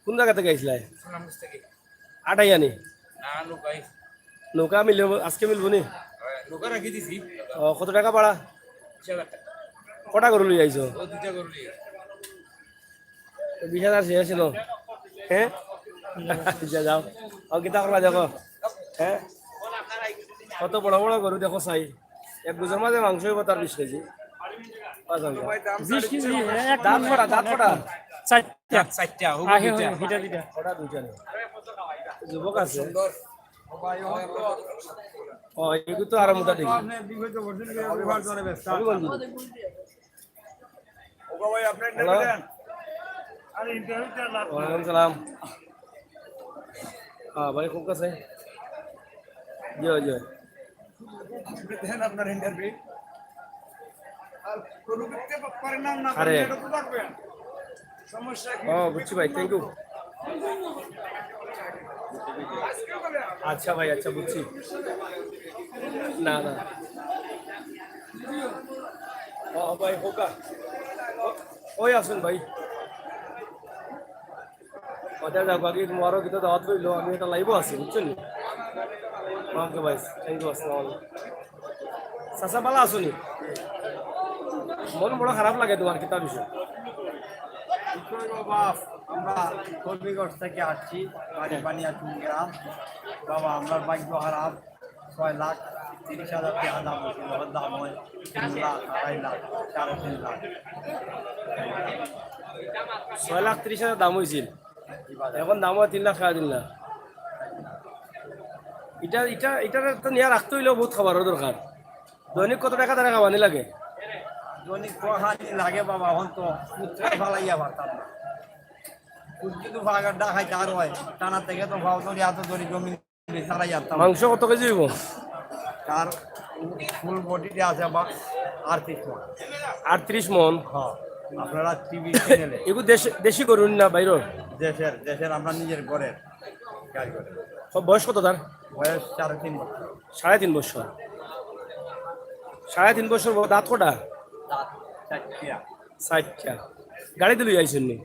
কোন জাগা থাকি আইছলায়? সুনামগঞ্জ থাকি। আটাইয়া নি? না, নৌকায়। নৌকা মিলবো, আজকে মিলবো নি? হ্যাঁ, নৌকা রাখি দিছি। ও, কত টাকা ভাড়া? বিশ হাজার টাকা। কটা গরু লইয়া আইছো? ও, দুইটা গরু লইয়া আইছি। বিশ হাজার শেষ ছিল। হ্যাঁ? যা যাও। ও কিতা করবা দেখো। হ্যাঁ? কত বড় বড় গরু দেখো চাই। এক গুজর মাঝে মাংস অইবো তার বিশ কেজি। পাঁচ হাজার। বিশ কেজি, এক দাঁত কটা, দাঁত কটা? চারটা। চারটা, হুবু আহে, দুইটা। হিটা দুইটা। ওটা দুইটা নেই। যুবক আছে। ও, এগুলো তো আরো মোটা দেখি। আপনি বিগত বছর ব্যবহার করে ব্যস্ত। হ্যালো। ওয়ালাইকুম সালাম। হ্যাঁ ভাই, খুব কাছে। জি, জি। আপনি দেন আপনার ইন্টারভিউ। আর কোনো ব্যক্তি পারেন না, না আরে। পারেন, এটা তো থাকবে। সমস্যা কি? ও, বুঝছি ভাই, থ্যাংক ইউ। আচ্ছা ভাই, আচ্ছা, বুঝছি। না, না। ও ভাই, হোকা। ওই আসুন ভাই। আচ্ছা, যাক, বাকি তোমারও কিন্তু দাওয়াত রইলো, আমি একটা লাইভও আছি, বুঝছো নি? ওকে ভাই, থ্যাংক ইউ, আসসালামু আলাইকুম। চাচা, ভালা আছো নি? মন বড় খারাপ লাগে তোমার কিতা বিষয়? কি করবো বাপ, আমরা কবিগঞ্জ থেকে আসছি, বাড়ি বানিয়া চুমগ্রাম। বাবা, আমরা ভাগ্য খারাপ, ছয় লাখ তিরিশ হাজার টাকা দাম হয়েছিল, এখন দাম হয় তিন লাখ, আড়াই লাখ, সাড়ে তিন লাখ। ছয় লাখ তিরিশ হাজার দাম হয়েছিল, এখন দাম হয় তিন লাখ, সাড়ে তিন লাখ। এটা, এটা, এটা তো নিয়ে রাখতে হইলেও বহুত খাবারও দরকার। দৈনিক কত টাকা তারা খাওয়ানি লাগে? দৈনিক খাওয়ানি লাগে বাবা, এখন তো উঠতে ফালাইয়া পারতাম না। উঠতে তো ফাগার ডা খাইতে আর হয়, টানা থেকে তো ফাও ধরি, এত ধরি জমি ছাড়াই আর তাও। মাংস কত কেজি হইব? তার ফুল বডিতে আছে আবার আটত্রিশ মন। আটত্রিশ মন? হ্যাঁ, আপনারা টিভি চ্যানেলে। এগু দেশ-, দেশি গরু না বাইরের? দেশের, দেশের, আমরা নিজের ঘরের, গাই ঘরের। ক-, বয়স কত তার? বয়স সাড়ে তিন বছর। সাড়ে তিন বছর। সাড়ে তিন বছর ব-, দাঁত কটা? দাঁত চারটিয়া। চারটা। গাড়িত লই আইছইন নি?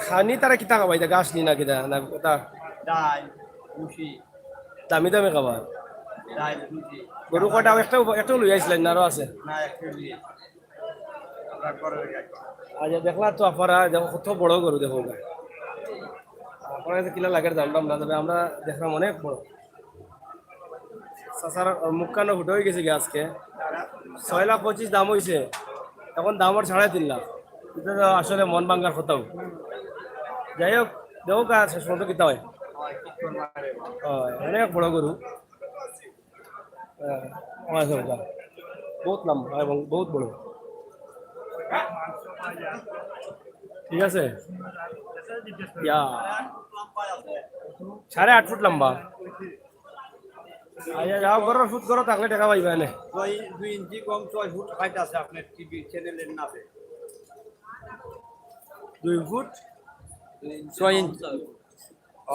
খানি তারা কিতা খাবাইতা? ঘাস নি না কিতা? না কিতা? ডাল, ভুসি। দামি দামি খাবার। ডাল, ভুসি। গরু কটা? একটাও, একটাও লই আইছলাইন না আরো আছে? না, একটাও লই আইছি। আমরা ঘরের গাই। আচ্ছা, দেখলা তো আফারা, দেখো কত বড় গরু, দেখো গা। আপনার কাছে কিলা লাগে জানলাম না, তবে আমরা দেখলাম অনেক বড়। চাচার মুখখানো ফুটে হয়ে গেছে গি আজকে। ছয় লাখ পঁচিশ দাম হইছে, এখন দাম ওর সাড়ে তিন লাখ। এটা তো আসলে মন ভাঙ্গার কথাও। যাই হোক, দেখো গা, শেষ পর্যন্ত কিতা হয়। হয়, অনেক বড় গরু। হ্যাঁ, অনেক বড়। বহুত লম্বা এবং বহুত বড়। ঠিক আছে? ইয়া। সাড়ে আট ফুট লম্বা। আচ্ছা, যাও, ঘরের ফুট ঘরো থাকলে টাকা পাইবা এনে। ছয়, দুই ইঞ্চি কম ছয় ফুট height আছে আপনার টিভি চ্যানেলের নামে। দুই ফুট? ছয় ইঞ্চি।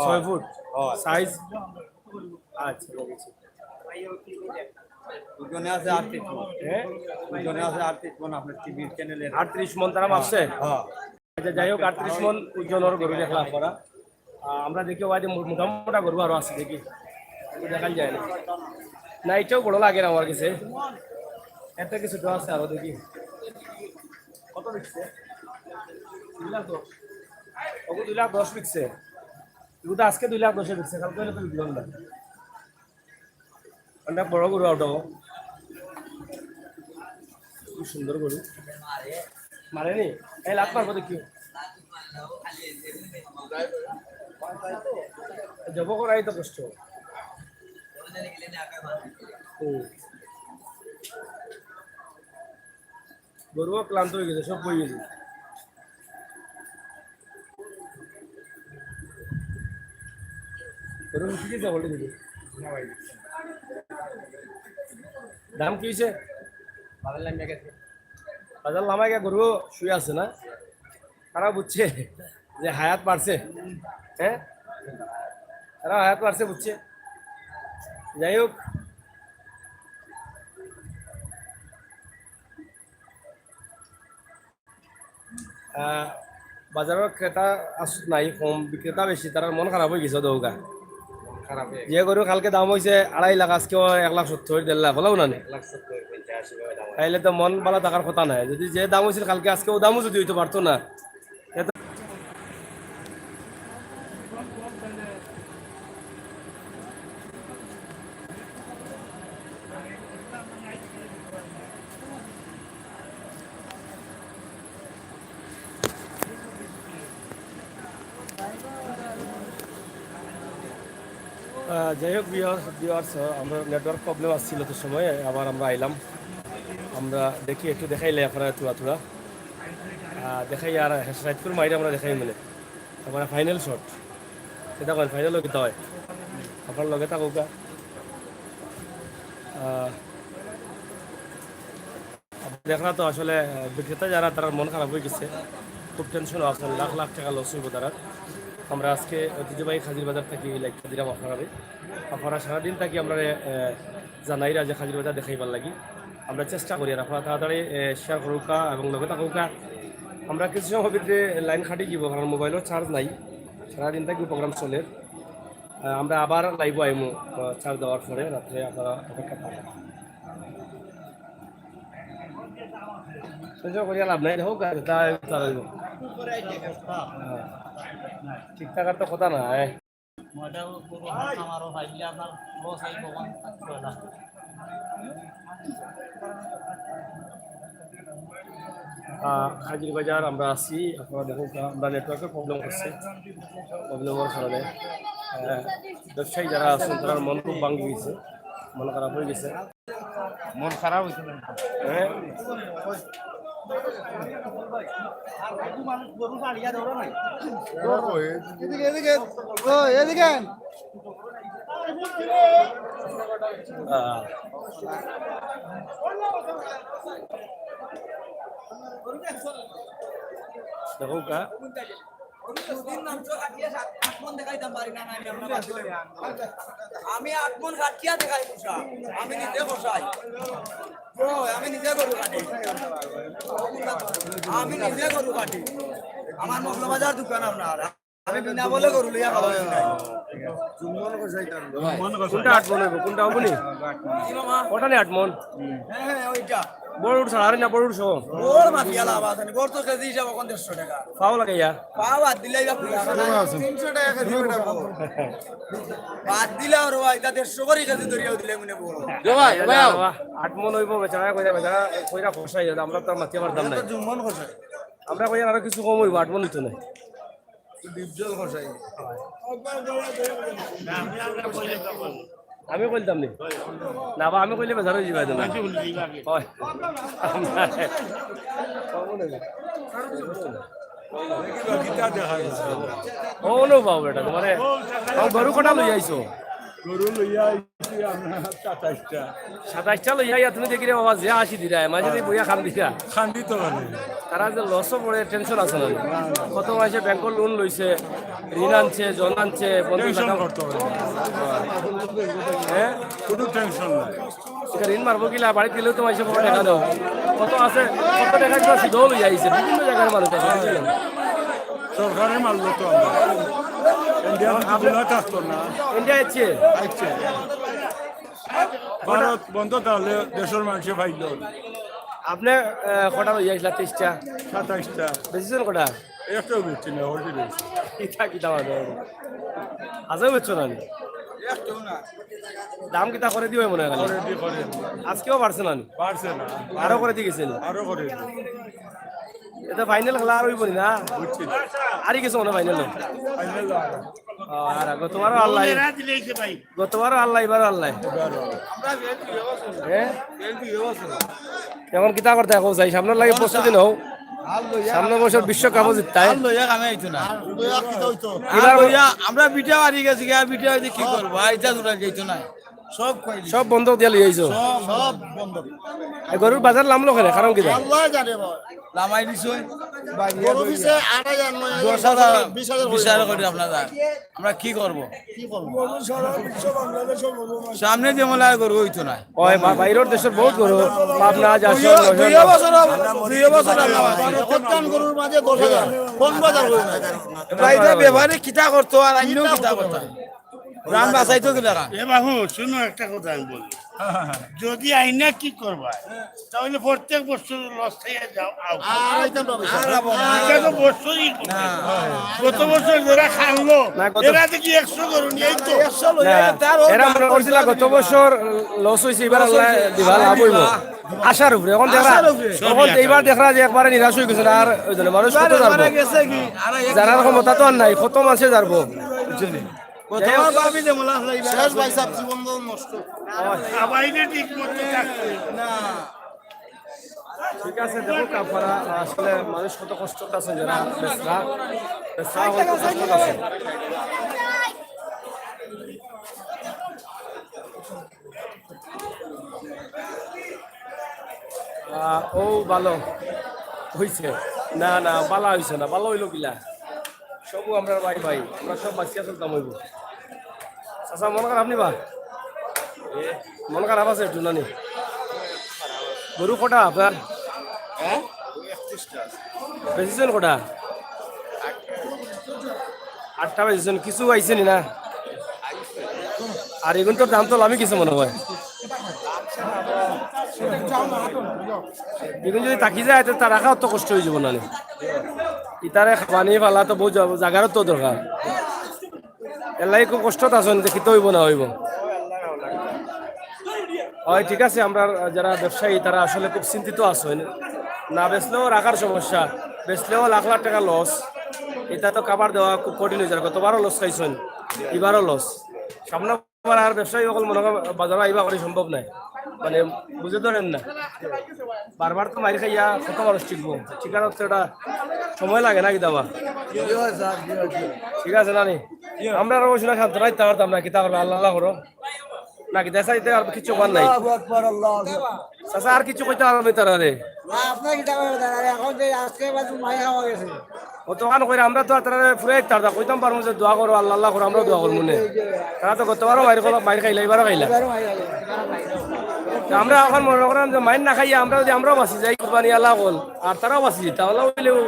ছয় ফুট? হয়। Size? আচ্ছা, ঠিক আছে। ওজনে আছে আটত্রিশ মন। হ্যাঁ? ওজনে আছে আটত্রিশ মন আপনার টিভি চ্যানেলের। আটত্রিশ মন তারা মাপছে? হ্যাঁ। আচ্ছা, যাই হোক, আটত্রিশ মন ওজনের গরু দেখলাম আপনারা। আহ, আমরা দেখি ওই যে মো-, মোটা মোটা গরু আরো আছে, দেখি। একটু দেখান যায় না। না, এটাও বড় লাগে না আমার কাছে। এত কিছু তো আছে আরো, দেখি। কত বিকছে? দুই লাখ দশ। ওগো দুই লাখ দশ বিকছে। এগু তো আজকে দুই লাখ দশে বিকছে, কালকে হইলে তো বিকল না। অনেক বড় গরু ওটা। খুব সুন্দর গরু। মারেনি? এই লাত মারবো দেখি। জব করাই তো কষ্ট। হুম। গরুও ক্লান্ত হয়ে গেছে, সব হয়ে গেছে। গরু উঠে গেছে বলে দিবি। দাম কি হয়েছে? বাজার লামিয়া গেছে। বাজার লামায় গিয়া গরু শুয়ে আছে না? তারা বুঝছে যে হায়াত বাড়ছে, হ্যাঁ, তারা হায়াত বাড়ছে, বুঝছে। যাই হোক, আহ, বাজারর ক্রেতা আস-, নাই, কম, বিক্রেতা বেশি, তারার মন খারাপ হয়ে গেছে দৌগা। খারাপ হয়ে যে গরু কালকে দাম হইছে আড়াই লাখ, আজকে এক লাখ সত্তর, দেড় লাখ, বলো না? এক লাখ সত্তর, পঁচাশি করে দাম হয়। তাইলে তো মন ভালা থাকার কথা নাই। যদি যে দাম হইছিল কালকে, আজকে ও দামও যদি হইতে পারতো না, এত যাই হোক, ভিউয়ার্স ভিউয়ার্স, আমরা নেটওয়ার্ক প্রবলেম আসছিল তো সময়, আবার আমরা আইলাম। আমরা দেখি, একটু দেখাইলে আপনারা থুড়া থুড়া। আহ, দেখাই আর হেসাইতপুর মাইরে আমরা দেখাই মানে। তারপরে ফাইনাল শট। এটা কয় ফাইনালও কিতা হয়? আপনার লগে থাকউক্কা। আহ, দেখরা তো আসলে, আহ, বিক্রেতা যারা, তারার মন খারাপ অই গেছে, খুব টেনশনও আছইন, লাখ লাখ টেকা লস অইবো তারার। আমরা আজকে ঐতিহ্যবাহী খাজির বাজার থাকি এই লাইভটা দিলাম আপনারারে। আপনারা সারাদিন থাকি আমরারে, আহ, জানাইরা যে খাজির বাজার দেখাইবার লাগি। আমরা চেষ্টা করি আর আপনারা তাড়াতাড়ি, আহ, শেয়ার করউক্কা এবং লগে থাকউক্কা। আমরা কিছু সময় ভিতরে লাইন কাটি দিব, কারণ মোবাইলও চার্জ নাই, সারাদিন থাকি প্রোগ্রাম চলে। আহ, আমরা আবার লাইভও আইমু, আহ, চার্জ দেওয়ার পরে রাত্রে আপনারা অপেক্ষা থাকবেন। সহ্য করিয়া লাভ নাই, হোক আর তা চালাইব। হ্যাঁ। ঠিক থাকার তো কথা না, হ্যাঁ। আহ, খাজির বাজার আমরা আছি, আপনারা দেখউক্কা, আমরা নেটওয়ার্কের প্রবলেম করছে, প্রবলেমের কারণে, আহ, ব্যবসায়ী যারা আছইন, তারার মন খুব ভাঙি গেছে, মন খারাপ অই গেছে। মন খারাপ অইছে না? হ্যাঁ। এদিকে, এদিকে। ও, এদিকে আন। আহ। দেখউক্কা। দুদিন মাংস কাটিয়া সাত, আট মন দেখাইতাম পারি না, না, আমি আমরা বাধ্য অইলাম। আমি আট মন কাটিয়া দেখাই পোষা, আমি নিজে কষাই। ওই, আমি নিজে গরু কাটি, আমি নিজে গরু কাটি। আমার মৌলভীবাজার দোকান আপনার, আমি বিনা বলে গরু লইয়া খাওয়া অইছে না। কোনটা আট মন অইবো? কোনটা অইবো নি? কি মামা? ওটা নি আট মন? হ্যাঁ, হ্যাঁ, ওইটা। বড় উঠ ছাড়া, আরে না, বড় উঠ সহ। বড় মাফিয়া লাভ আছে না। বড় তো কেজি হিসাব এখন দেড়শো টাকা। পাও লাগাইয়া? পাও বাদ দিলে ইবা পুরা। তিনশো টাকা কেজি বেটা বড়। বাদ দিলে আর ভাই, এটা দেড়শো করে কেজি ধরিয়াও দিলে মনে বড়। জো ভাই, ভাই আও। বাবা, আট মন অইবো বেচারা, কইরা বেচারা, কইরা খসাই, আমরা তো আর মাতিয়া পারতাম না। জুম্মন খসাই। আমরা কইয়ার আরো কিছু কম অইবো, আট মন অইতো না। ডিপজল খসাই। আমি কইতাম নি। না বা, আমি কইলে বেজার অই যাইবা, না। হয়। ও, নো বাবু, বেটা, তোমারে, ও, গরু কটা লই আইছো? গরু লইয়া আইছি আমরা সাতাইশটা। সাতাইশটা লইয়া আইয়া তুমি দেখি রে বাবা, যে আশি দিরা, মাঝে দিয়ে বইয়া খান দিরা। খান দিতে পারে। তারা যে লসও পড়ে, টেনশন আছে না? না, না। কত মাসে ব্যাংকর লোন লইছে, ঋণ আনছে, জন আনছে, বন্ধু টেনশন থাকা করতে হবে। হ্যাঁ? কোনো টেনশন নাই। এটা ঋণ মারবো কিলা, বাড়িত গেলেও তো মাইসে পকেটে টাকা দেও। কত আছে, কত টাকা দিবা, সিধা লই আইছে, বিভিন্ন জায়গার মানুষ আছে, বুঝলেন? সরকারে মারলো তো আমরা। ইন্ডিয়া যদি গুলা থাকতো না। ইন্ডিয়া আইছে? আইছে। ভারত বন্ধ তাহলে দেশের মানুষে পাইল। আপনি, আহ, কটা লই আইসলা? তেইশটা? সাতাইশটা। বেশি জন কটা? একটাও বেচছি না, already বেচছি। কিতা, কিতা মানে? আজও বেচছো না নি? একটাও না। দাম কিতা করে দিও মনে হয় খালি? করে দি, করে দি। আজকেও বাড়ছে না নি? বাড়ছে না। আরো করে দি গেছে নি? আরো করে দি। এটা ফাইনাল খেলা আর অইবো নি না? বুঝছি না। আরই গেছে মনে হয় ফাইনালে। ফাইনাল আর। ও, আর গতবারও আল্লাহ। এরা দিলে এসে ভাই। গতবারও আল্লাহ, এবারও আল্লাহ। এবারও আল্লাহ। হ্যাঁ? এখন কিতা করতে এখন যাই? সামনের লাগি প্রস্তুতি নাও। সামনের বছর বিশ্বকাপও জিততায়। আর লইয়া কামে আইতো না। আর এবার লইয়া আমরা বিটা হারি গেছি, আর বিটা হইতে কি করবো? আর ইটা দূরে যাইতো না। সব কই দিছে। সব বন্ধক দিয়া লই আইছো? সব, সব বন্ধক। এই গরুর বাজার লামলো কেনে? কারণ কিতা? আল্লাহ জানে বাবা। লামাই দিছে। গরু পিছে আট হাজার, নয় হাজার, দশ হাজার, বিশ হাজার করে। বিশ হাজার করে আমরা যাই। আমরা কি করব? কি করব? সামনে যে মনে হয় গরু হইতো না। ওই বা-, বাইরের দেশের বহুত গরু, পাবনা, যশোর, দুইও, যশোর। দুইও বছর, দুইও বছর আমরা মারছি। প্রত্যেক গরুর মাঝে দশ হাজার, পনেরো হাজার করে না। ভাই, এটা ব্যাপারে কিতা করতো আর আইনও কিতা করতো? রান বাঁচাইতো কিলা রান? এ বাবু, শুনো একটা কথা আমি বলি। যদি আইনা কি করবা? তাহলে প্রত্যেক বছর লস খাইয়া যাও, আও। আর আইতাম না, আর আইতাম না। এটা তো বছরই না। গত বছর যারা খাইলো, না, গত এরা দেখি একশো গরু নিয়ে এই তো। একশো লইয়া না, তার ওর এরা মনে করছিল গত বছর লস হইছে, এবার আল্লাহ দিবা, লাভ হইব। আশার উপরে। এখন দেখা, আশার উপরে। এখন এইবার দেখা যে একবারে নিরাশ হয়ে গেছে, আর ওই জন্য মানুষ কত এবারে যারবো? গেছে কি? যারার ক্ষমতা তো আর নাই, কত মাসে যারবো? বুঝছেন? গতবার ভাবি যে মোলা হলাই শেষ ভাই সাহেব, জীবন তো নষ্ট। আবাইলে ঠিক মতো থাকতে। না। ঠিক আছে, দেখো, আপনারা আসলে মানুষ কত কষ্ট আছে, যারা বেচরা, বেচরা কত কষ্ট আছে। আহ, ও ভালো হইছে। না, না, ভালা হইছে না, ভালা হইলো কিলা? সবু আমরা ভাই ভাই, আমরা সব বাঁচিয়া চলতাম হইব। চাচা, মন খারাপ নি বা? মন খারাপ আছে একটু নানি? গরু কটা আপনার? হ্যাঁ? বেচিছেন কটা? আটটা বেচিছেন, কিছু আইছে নি না? আর এগুন তোর দাম তো লাভই কিছু মনে হয়। এগুন যদি থাকি যায়, তো তার রাখা অত কষ্ট হয়ে যাবো না নি? ইতারে খাবানি ফালা তো বহুত জা-, জাগারও তো দরকার। এর লাগি খুব কষ্টত আছেন যে কিতা হইব না হইব। হয়, ঠিক আছে, আমরা যারা ব্যবসায়ী, তারা আসলে খুব চিন্তিত আছেন। না বেচলেও রাখার সমস্যা, বেচলেও লাখ লাখ টাকা লস। এটা তো কাবার দেওয়া খুব কঠিন হয়ে যায়। গতবারও লস খাইছেন, এবারও লস। সামনে আবার আর ব্যবসায়ী অকল মনে কর বাজারো আইবা করি সম্ভব নাই, মানে বুঝে ধরেন না। বারবার তো মাইর খাইয়া কত মানুষ শিখবো, শিখার হচ্ছে এটা সময় লাগে না কিতাবা। ঠিক আছে না নি? আমরা আরো বসে না, শান্ত রাখতে পারতাম না, কিতা করবে, আল্লাহ আল্লাহ করো। না কিতা চাইতে আর কিছু করার নাই। আল্লাহু আকবার, আল্লাহু আকবার। চাচা, আর কিছু কইতে পারবে তারা রে? না, আপনার কিতা করবে তারা রে? এখন যে আজকে বাজু মাই খাওয়া গেছে। অতখান কইরা আমরা তো আর তারা ফুরাই তার দা কইতাম পারমু যে দোয়া করো, আল্লাহ আল্লাহ করো, আমরাও দোয়া করমু নে। তারা তো গতবারও মাইর খাইলা, মাইর খাইলা, এবারও খাইলা। এবারও মাই খাইলা। তো আমরা এখন মনে করেন যে মাইর না খাইয়া আমরা যদি আমরাও বাঁচি যাই, কুরবানি আল্লাহ কল, আর তারাও বাঁচি যাই, তাহলে হইলেও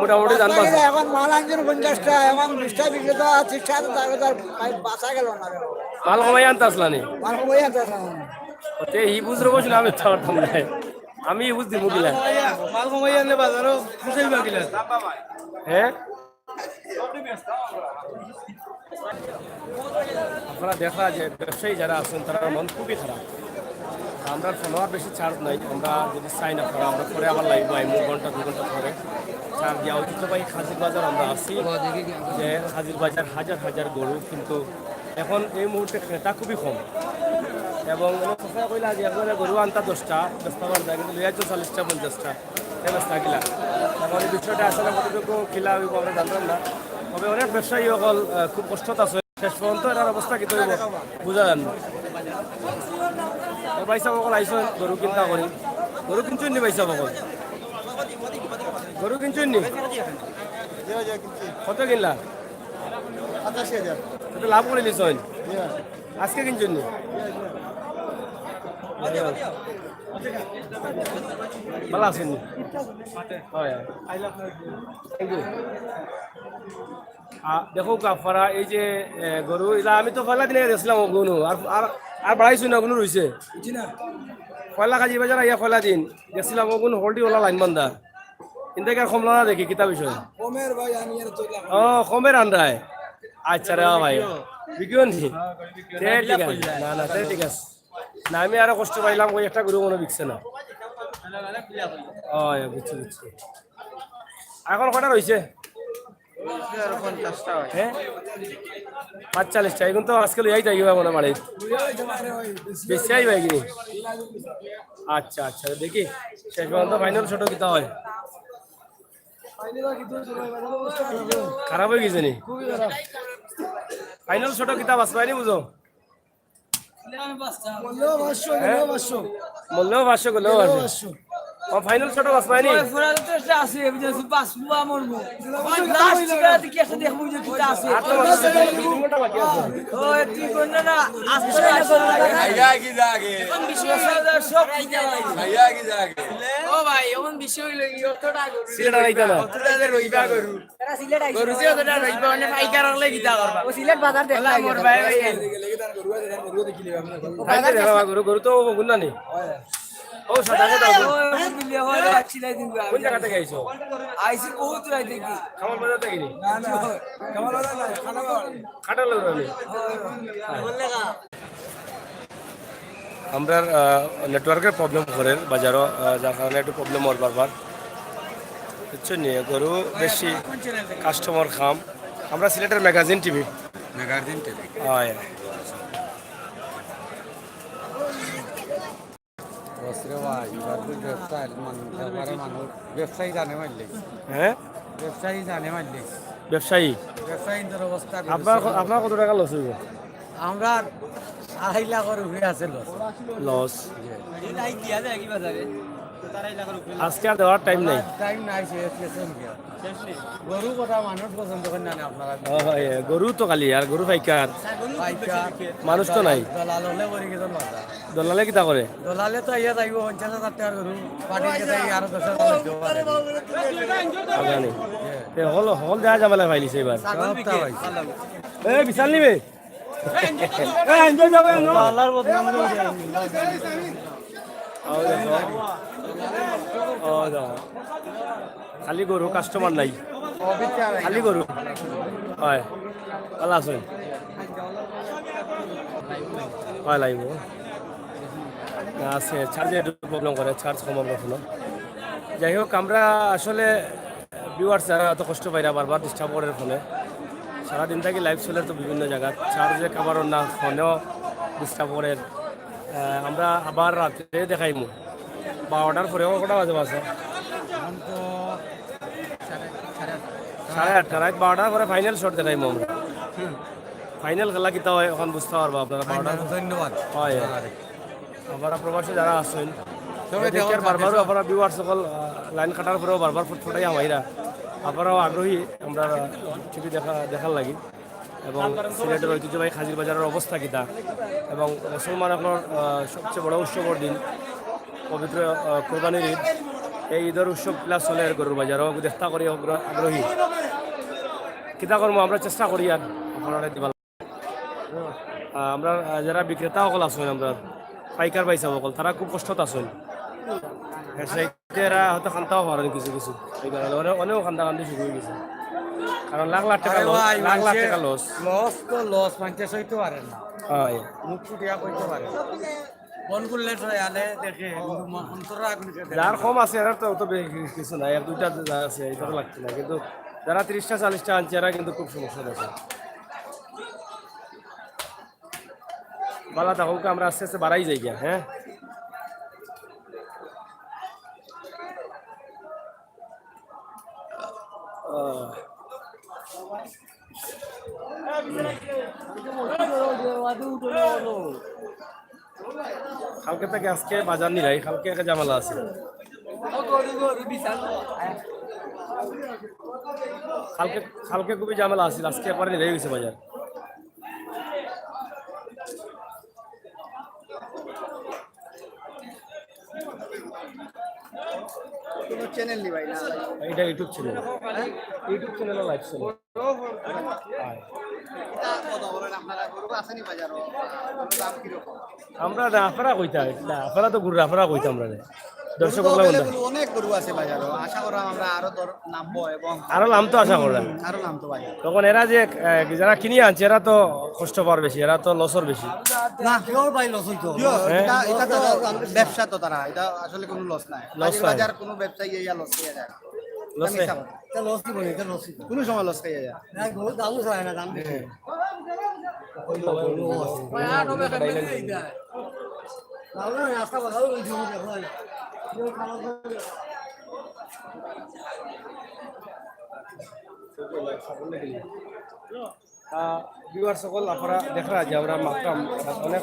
মোটামুটি জান বাঁচে। এখন মাল আনছেন পঞ্চাশটা, এখন বিশটা বিক্রেতা আছে, সাত হাজার হাজার মাল বাঁচা গেল না। মাল কমাই আনতে আসলা নি? মাল কমাই আনতে আসলাম। ওতে ই বুঝ রবো শুনে আমি তো পারতাম না। আমি বুঝ দিব কিলা? মাল কমাই আনলে বাজারও খুশি হইবা কিলা? হ্যাঁ? আপনারা দেখা যে ব্যবসায়ী যারা আছেন, তারা মন খুবই খারাপ। আমরা ফলোয়ার বেশি ছাড় নাই, আমরা যদি চাই না করা, আমরা পরে আবার লাইভ আইমু ঘন্টা দুই ঘন্টা পরে। ছাড় দেওয়া উচিত ভাই, হাজির বাজার আমরা আছি যে হাজির বাজার হাজার হাজার গরু, কিন্তু এখন এই মুহূর্তে ক্রেতা খুবই কম। এবং অনেক কথা কইলা যে একবারে গরু আনতা দশটা, দশটা বার যায়, কিন্তু লইয়া তো চল্লিশটা পঞ্চাশটা, এ বেচতা কিলা। এখন এই বিষয়টা আসলে কতটুকু কিলা হইব আমরা জানলাম না। তবে অনেক ব্যবসায়ী অকল, আহ, খুব কষ্টত আছে। শেষ পর্যন্ত এটার অবস্থা কিতা হইব বুঝা যায় না। ও ভাই সাহেব অকল আইসো গরু কিনতা করি। গরু কিনছইন নি ভাই সাহেব অকল? গরু কিনছইন নি? কত কিনলা? পঁচাশি হাজার। তো লাভ করে নিছইন? আজকে কিনছইন নি? ভালা আছইন নি? হয়। Thank you. আ, দেখো আপনারা এই যে, এ, গরু, ইলা আমি তো পয়লা দিনে দেখছিলাম অগুন, আর, আর, আর বাড়াইছইন না, অগুন রইছে। জি না। পয়লা কাজী বাজার আইয়া পয়লা দিন দেখছিলাম অগুন হলডি ওলা লাইন বান্ধা। ইনতে কি আর কমলা না দেখি, কিতা বিষয়? কমের ভাই, আমি আর তো লাভ ও, কমের আন্ডায়। আচ্ছা রে ভাই। বিকিও নি? তে ঠিক আছে। না, না, তে ঠিক আছে। না, আমি আরো কষ্ট পাইলাম, ওই একটা গরু মনে বিকছে না। ও, বুঝছি, বুঝছি। এখন কটা রইছে? হ্যাঁ? পাঁচচল্লিশটা। এখন তো আজকে লইয়াই যাই মনে বাড়ি। বেশি আই ভাই কি? আচ্ছা, আচ্ছা, দেখি। শেষ পর্যন্ত ফাইনাল শটও কিতা হয়। খারাপ হয়ে গেছে নি? ফাইনাল শটও কিতা বাঁচবায় নি বুঝো? মূল্য পাঁচশো, হ্যাঁ? মূল্য পাঁচশো। মূল্য পাঁচশো, মূল্য পাঁচশো। ও, ফাইনাল শটও বাঁচবায় নি? ওই ফোরা তো একটা আছে, এই যে বাঁচবো, মরবো। ওই লাস্ট টিকাতে কি একটা দেখবো যে কিতা আছে। আর তো বাঁচবে, দুই ঘন্টা বাকি আছে। ও, তুই কোন না, না, আস্তে আস্তে। খাইয়া কি যাগে? এখন বিশ হাজার সব খাইয়া লাগে। খাইয়া কি যাগে? ও ভাই, এমন বিষয় হইলো কি, অতটা গরু। সিলেট আর আইতা না। অতটা যে রইবা গরু। তারা সিলেট আইছে। গরু যে অতটা রইবা, মানে পাইকার হলে কিতা করবা? ও সিলেট বাজার দেখতে আল্লাহ আইছে। মোর ভাই, ভাই। ও বাজার আইতে দেখো, গরু, গরু তো অগুন না নি। ও সাদা সাদা গরু। ও, অগুন দিলে হয়, আর সিলাই দিন গো। কোন জায়গা থেকে আইছো? আইছি বহুত দূর আইতে কি? কামাল বাজার থেকে নি? না, না, কামাল বাজার না, খানাপাড়া। খাটাল বাজার নি? বললে গা। আমরার, আহ, নেটওয়ার্কের প্রবলেম করে বাজারও, আহ, যার কারণে একটু প্রবলেম হয় বারবার। বুঝছো নি? গরু বেশি কাস্টমার খাম। আমরা সিলেটের ম্যাগাজিন টিভি। Guardian TV. হয়। বসরে ভাই, এবার তুই ব্যবসায় মানুষ, ব্যাপারে মানুষ, ব্যবসায়ী জানে মারলে। হ্যাঁ? ব্যবসায়ী জানে মারলে। ব্যবসায়ী? ব্যবসায়ীদের অবস্থা আপনার ক-, আপনার কত টাকা লস হইব? আমরা আড়াই লাখর উপরে আছে লস। লস। আজকে আর দেওয়ার টাইম নাই। টাইম নাই, শেষ, শেষ হয়ে গেল। গরু কথা মানুষ পছন্দ করে না, না আপনারা। ও, হয়, গরু তো খালি, আর গরু পাইকার। পাইকার। মানুষ তো নাই। দলাল হলে পরে গেছে মাথা। দলালে কিতা করে? দলালে তো ইয়া যাইব পঞ্চাশ হাজার টাকার গরু, পার্টির কাছে আরো দশ হাজার দিতে পারে। আজানি। এ হল, হল যা ঝামেলা পাইলিছে এবার। সবটা হয়েছে। এই বিশাল নিবে? আল্লাহর বদনাম করে। ও দেখো। ও দেখো। খালি গরু, কাস্টমার নাই। খালি গরু। হয়। ভালো আছেন? হয়, লাগবো। আছে, চার্জে একটু প্রবলেম করে, চার্জ কম আমরা কোনো। যাই হোক, আমরা আসলে ভিউয়ার্স যারা এত কষ্ট পাইরা, বারবার ডিস্টার্ব করের ফোনে। সারাদিন থাকি লাইভ চলের তো বিভিন্ন জায়গা, চার্জে কাভার না, ফোনেও ডিস্টার্ব করের। আহ, আমরা আবার রাত্রে দেখাইমু, বারোটার পরে। কটা বাজে বাসা? এখন তো সাড়ে, সাড়ে আটটা। সাড়ে আটটা, রাত বারোটার পরে ফাইনাল শট দেখাইমু আমরা। ফাইনাল খেলা কিতা হয়, এখন বুঝতে পারবো আপনারা। বারোটার ধন্যবাদ। হয়, হয়। আরে। আপনারা প্রবাসে যারা আছেন, সবাই দেখি আর দেখো, বারবারও আপনারা ভিউয়ার্স সকল, আহ, লাইন কাটার পরেও বারবার ফুটফুটাই হামাইরা। আপনারাও আগ্রহী আমরা টিভি দেখা, দেখার লাগি। এবং সিলেটের ঐতিহ্যবাহী খাজির বাজারের অবস্থা কিতা এবং মুসলমান অকলর, আহ, সবচেয়ে বড় উৎসবর দিন, পবিত্র, আহ, কোরবানির ঈদ। এই ঈদর উৎসব কিলা চলের গরুর বাজারও দেখতা করি আগ্র-, আগ্রহী। কিতা করমু, আমরা চেষ্টা করি আর আপনারা দিবার। আহ, আমরা, আহ, যারা বিক্রেতা অকল আছেন, আমরা পাইকার ভাইসাব অকল, তারা খুব কষ্টত আছেন। হ্যাঁ, সেই এরা হয়তো খান্তাও পারেন কিছু কিছু, এই কারণে অনেক, অনেক কান্দাকান্দি শুরু হয়ে গেছে। কারণ লাখ লাখ টাকা আরে লস, ভাই, লাখ লাখ মানুষের টাকা লস। লস তো লস, মানুষে সইতে পারে না। হয়। মুখ ফুটিয়া কইতে পারে না। মন খুললে সয়ালে দেখে, কিন্তু মন অন্তর রাগ নিচে দেখে যার না। কম আছে, এরা তো অত বে-, কিছু নাই, এক দুইটা যা আছে, এটা তো লাগছে না। কিন্তু যারা তিরিশটা, চল্লিশটা আনছে, এরা কিন্তু খুব সমস্যা আছে। বালা থাকুক, আমরা আস্তে আস্তে বাড়াই যাই গিয়া, হ্যাঁ? আহ। কালকে থেকে আজকে বাজার নিলাই, কালকে একটা ঝামেলা আছে। কালকে, কালকে খুবই ঝামেলা আছে, আজকে একবারে নিলাই হয়েছে বাজার। কোনো চ্যানেল নি ভাই, না ভাই। এটা YouTube চ্যানেল। হ্যাঁ? YouTube channel live channel. হয়। এটা কত বলেন আপনারা? গরু আছে নি বাজারো? গরুর দাম কিরকম? আমরা না, আপনারা কইতা, না, আপনারা তো গরু, আপনারা কইতা আমরা না। দর্শক গরু তো অকলে বলতা। Available অনেক গরু আছে বাজারো। আশা করা আমরা আরো দর নামবো এবং আরো নামতো আশা করা। হুম, আরো নামতো বাজার। তখন এরা যে, আহ, যারা কিনে আনছে, এরা তো কষ্ট পার বেশি, এরা তো লসর বেশি। না, কেউ ভাই লস হইতো। হ্যাঁ? এটা, এটা তো ব্যবসা তো তারা, এটা আসলে কোনো লস নাই। লস আজকে নাই। বাজার কোনো ব্যবসায়ী ইয়া লস হয়ে যায় না। লস এটা মিথ্যা হয়। কথা। এটা লস দিব না, এটা লস দিব। কোনো সময় লস খাইয়া যায়। না, গরুর দামও চায় না, দাম বেশি। হ্যাঁ। দাম না, রাস্তা বাজারও ওই জন্য দেখো না। আহ, ভিউয়ার সকল, আপনারা দেখরা যে আমরা মাততাম, অনেক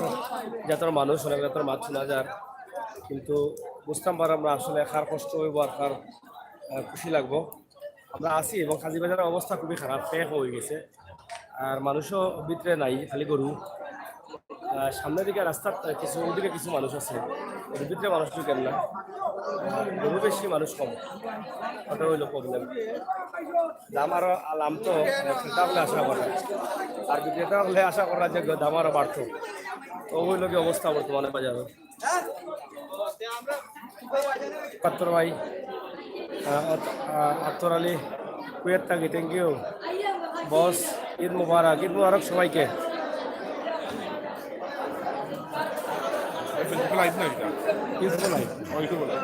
জাতর মানুষ, অনেক জাতর মাত শোনা যার, কিন্তু বুঝতাম পারলাম না আসলে কার কষ্ট হইব আর কার, আহ, খুশি লাগবো। আমরা আছি এবং কাজী বাজারের অবস্থা খুবই খারাপ, প্যাক হয়ে গেছে, আর মানুষও ভিতরে নাই, খালি গরু। আহ, সামনের দিকে রাস্তার, আহ, কিছু, ওদিকে কিছু মানুষ আছে, ওর ভিতরে মানুষ ঢুকেন না। আহ, গরু বেশি, মানুষ কম, ওটা হইলো প্রবলেম। দাম আরো লামতো, আহ, ক্রেতা হলে আশা করে, আর বিক্রেতা হলে আশা করা যে দাম আরো বাড়তো। তো ওই লোকে অবস্থা বর্তমানে বাজারে। পাত্র ভাই, আহ, আত-, আহ, আতর আলী, কুয়েত থাকি, thank you। Boss, Eid Mubarak, Eid Mubarak সবাইকে। লাইভ না এটা? YouTube live. ও, YouTube লাইভ।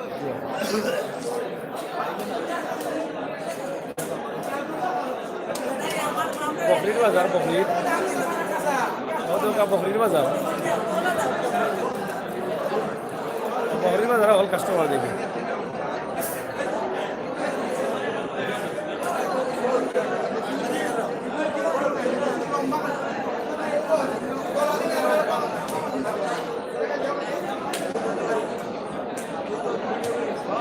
বকরির বাজার, বকরির। ও তো কা বকরির বাজার। বকরির বাজার অকল কাস্টমার দেখি।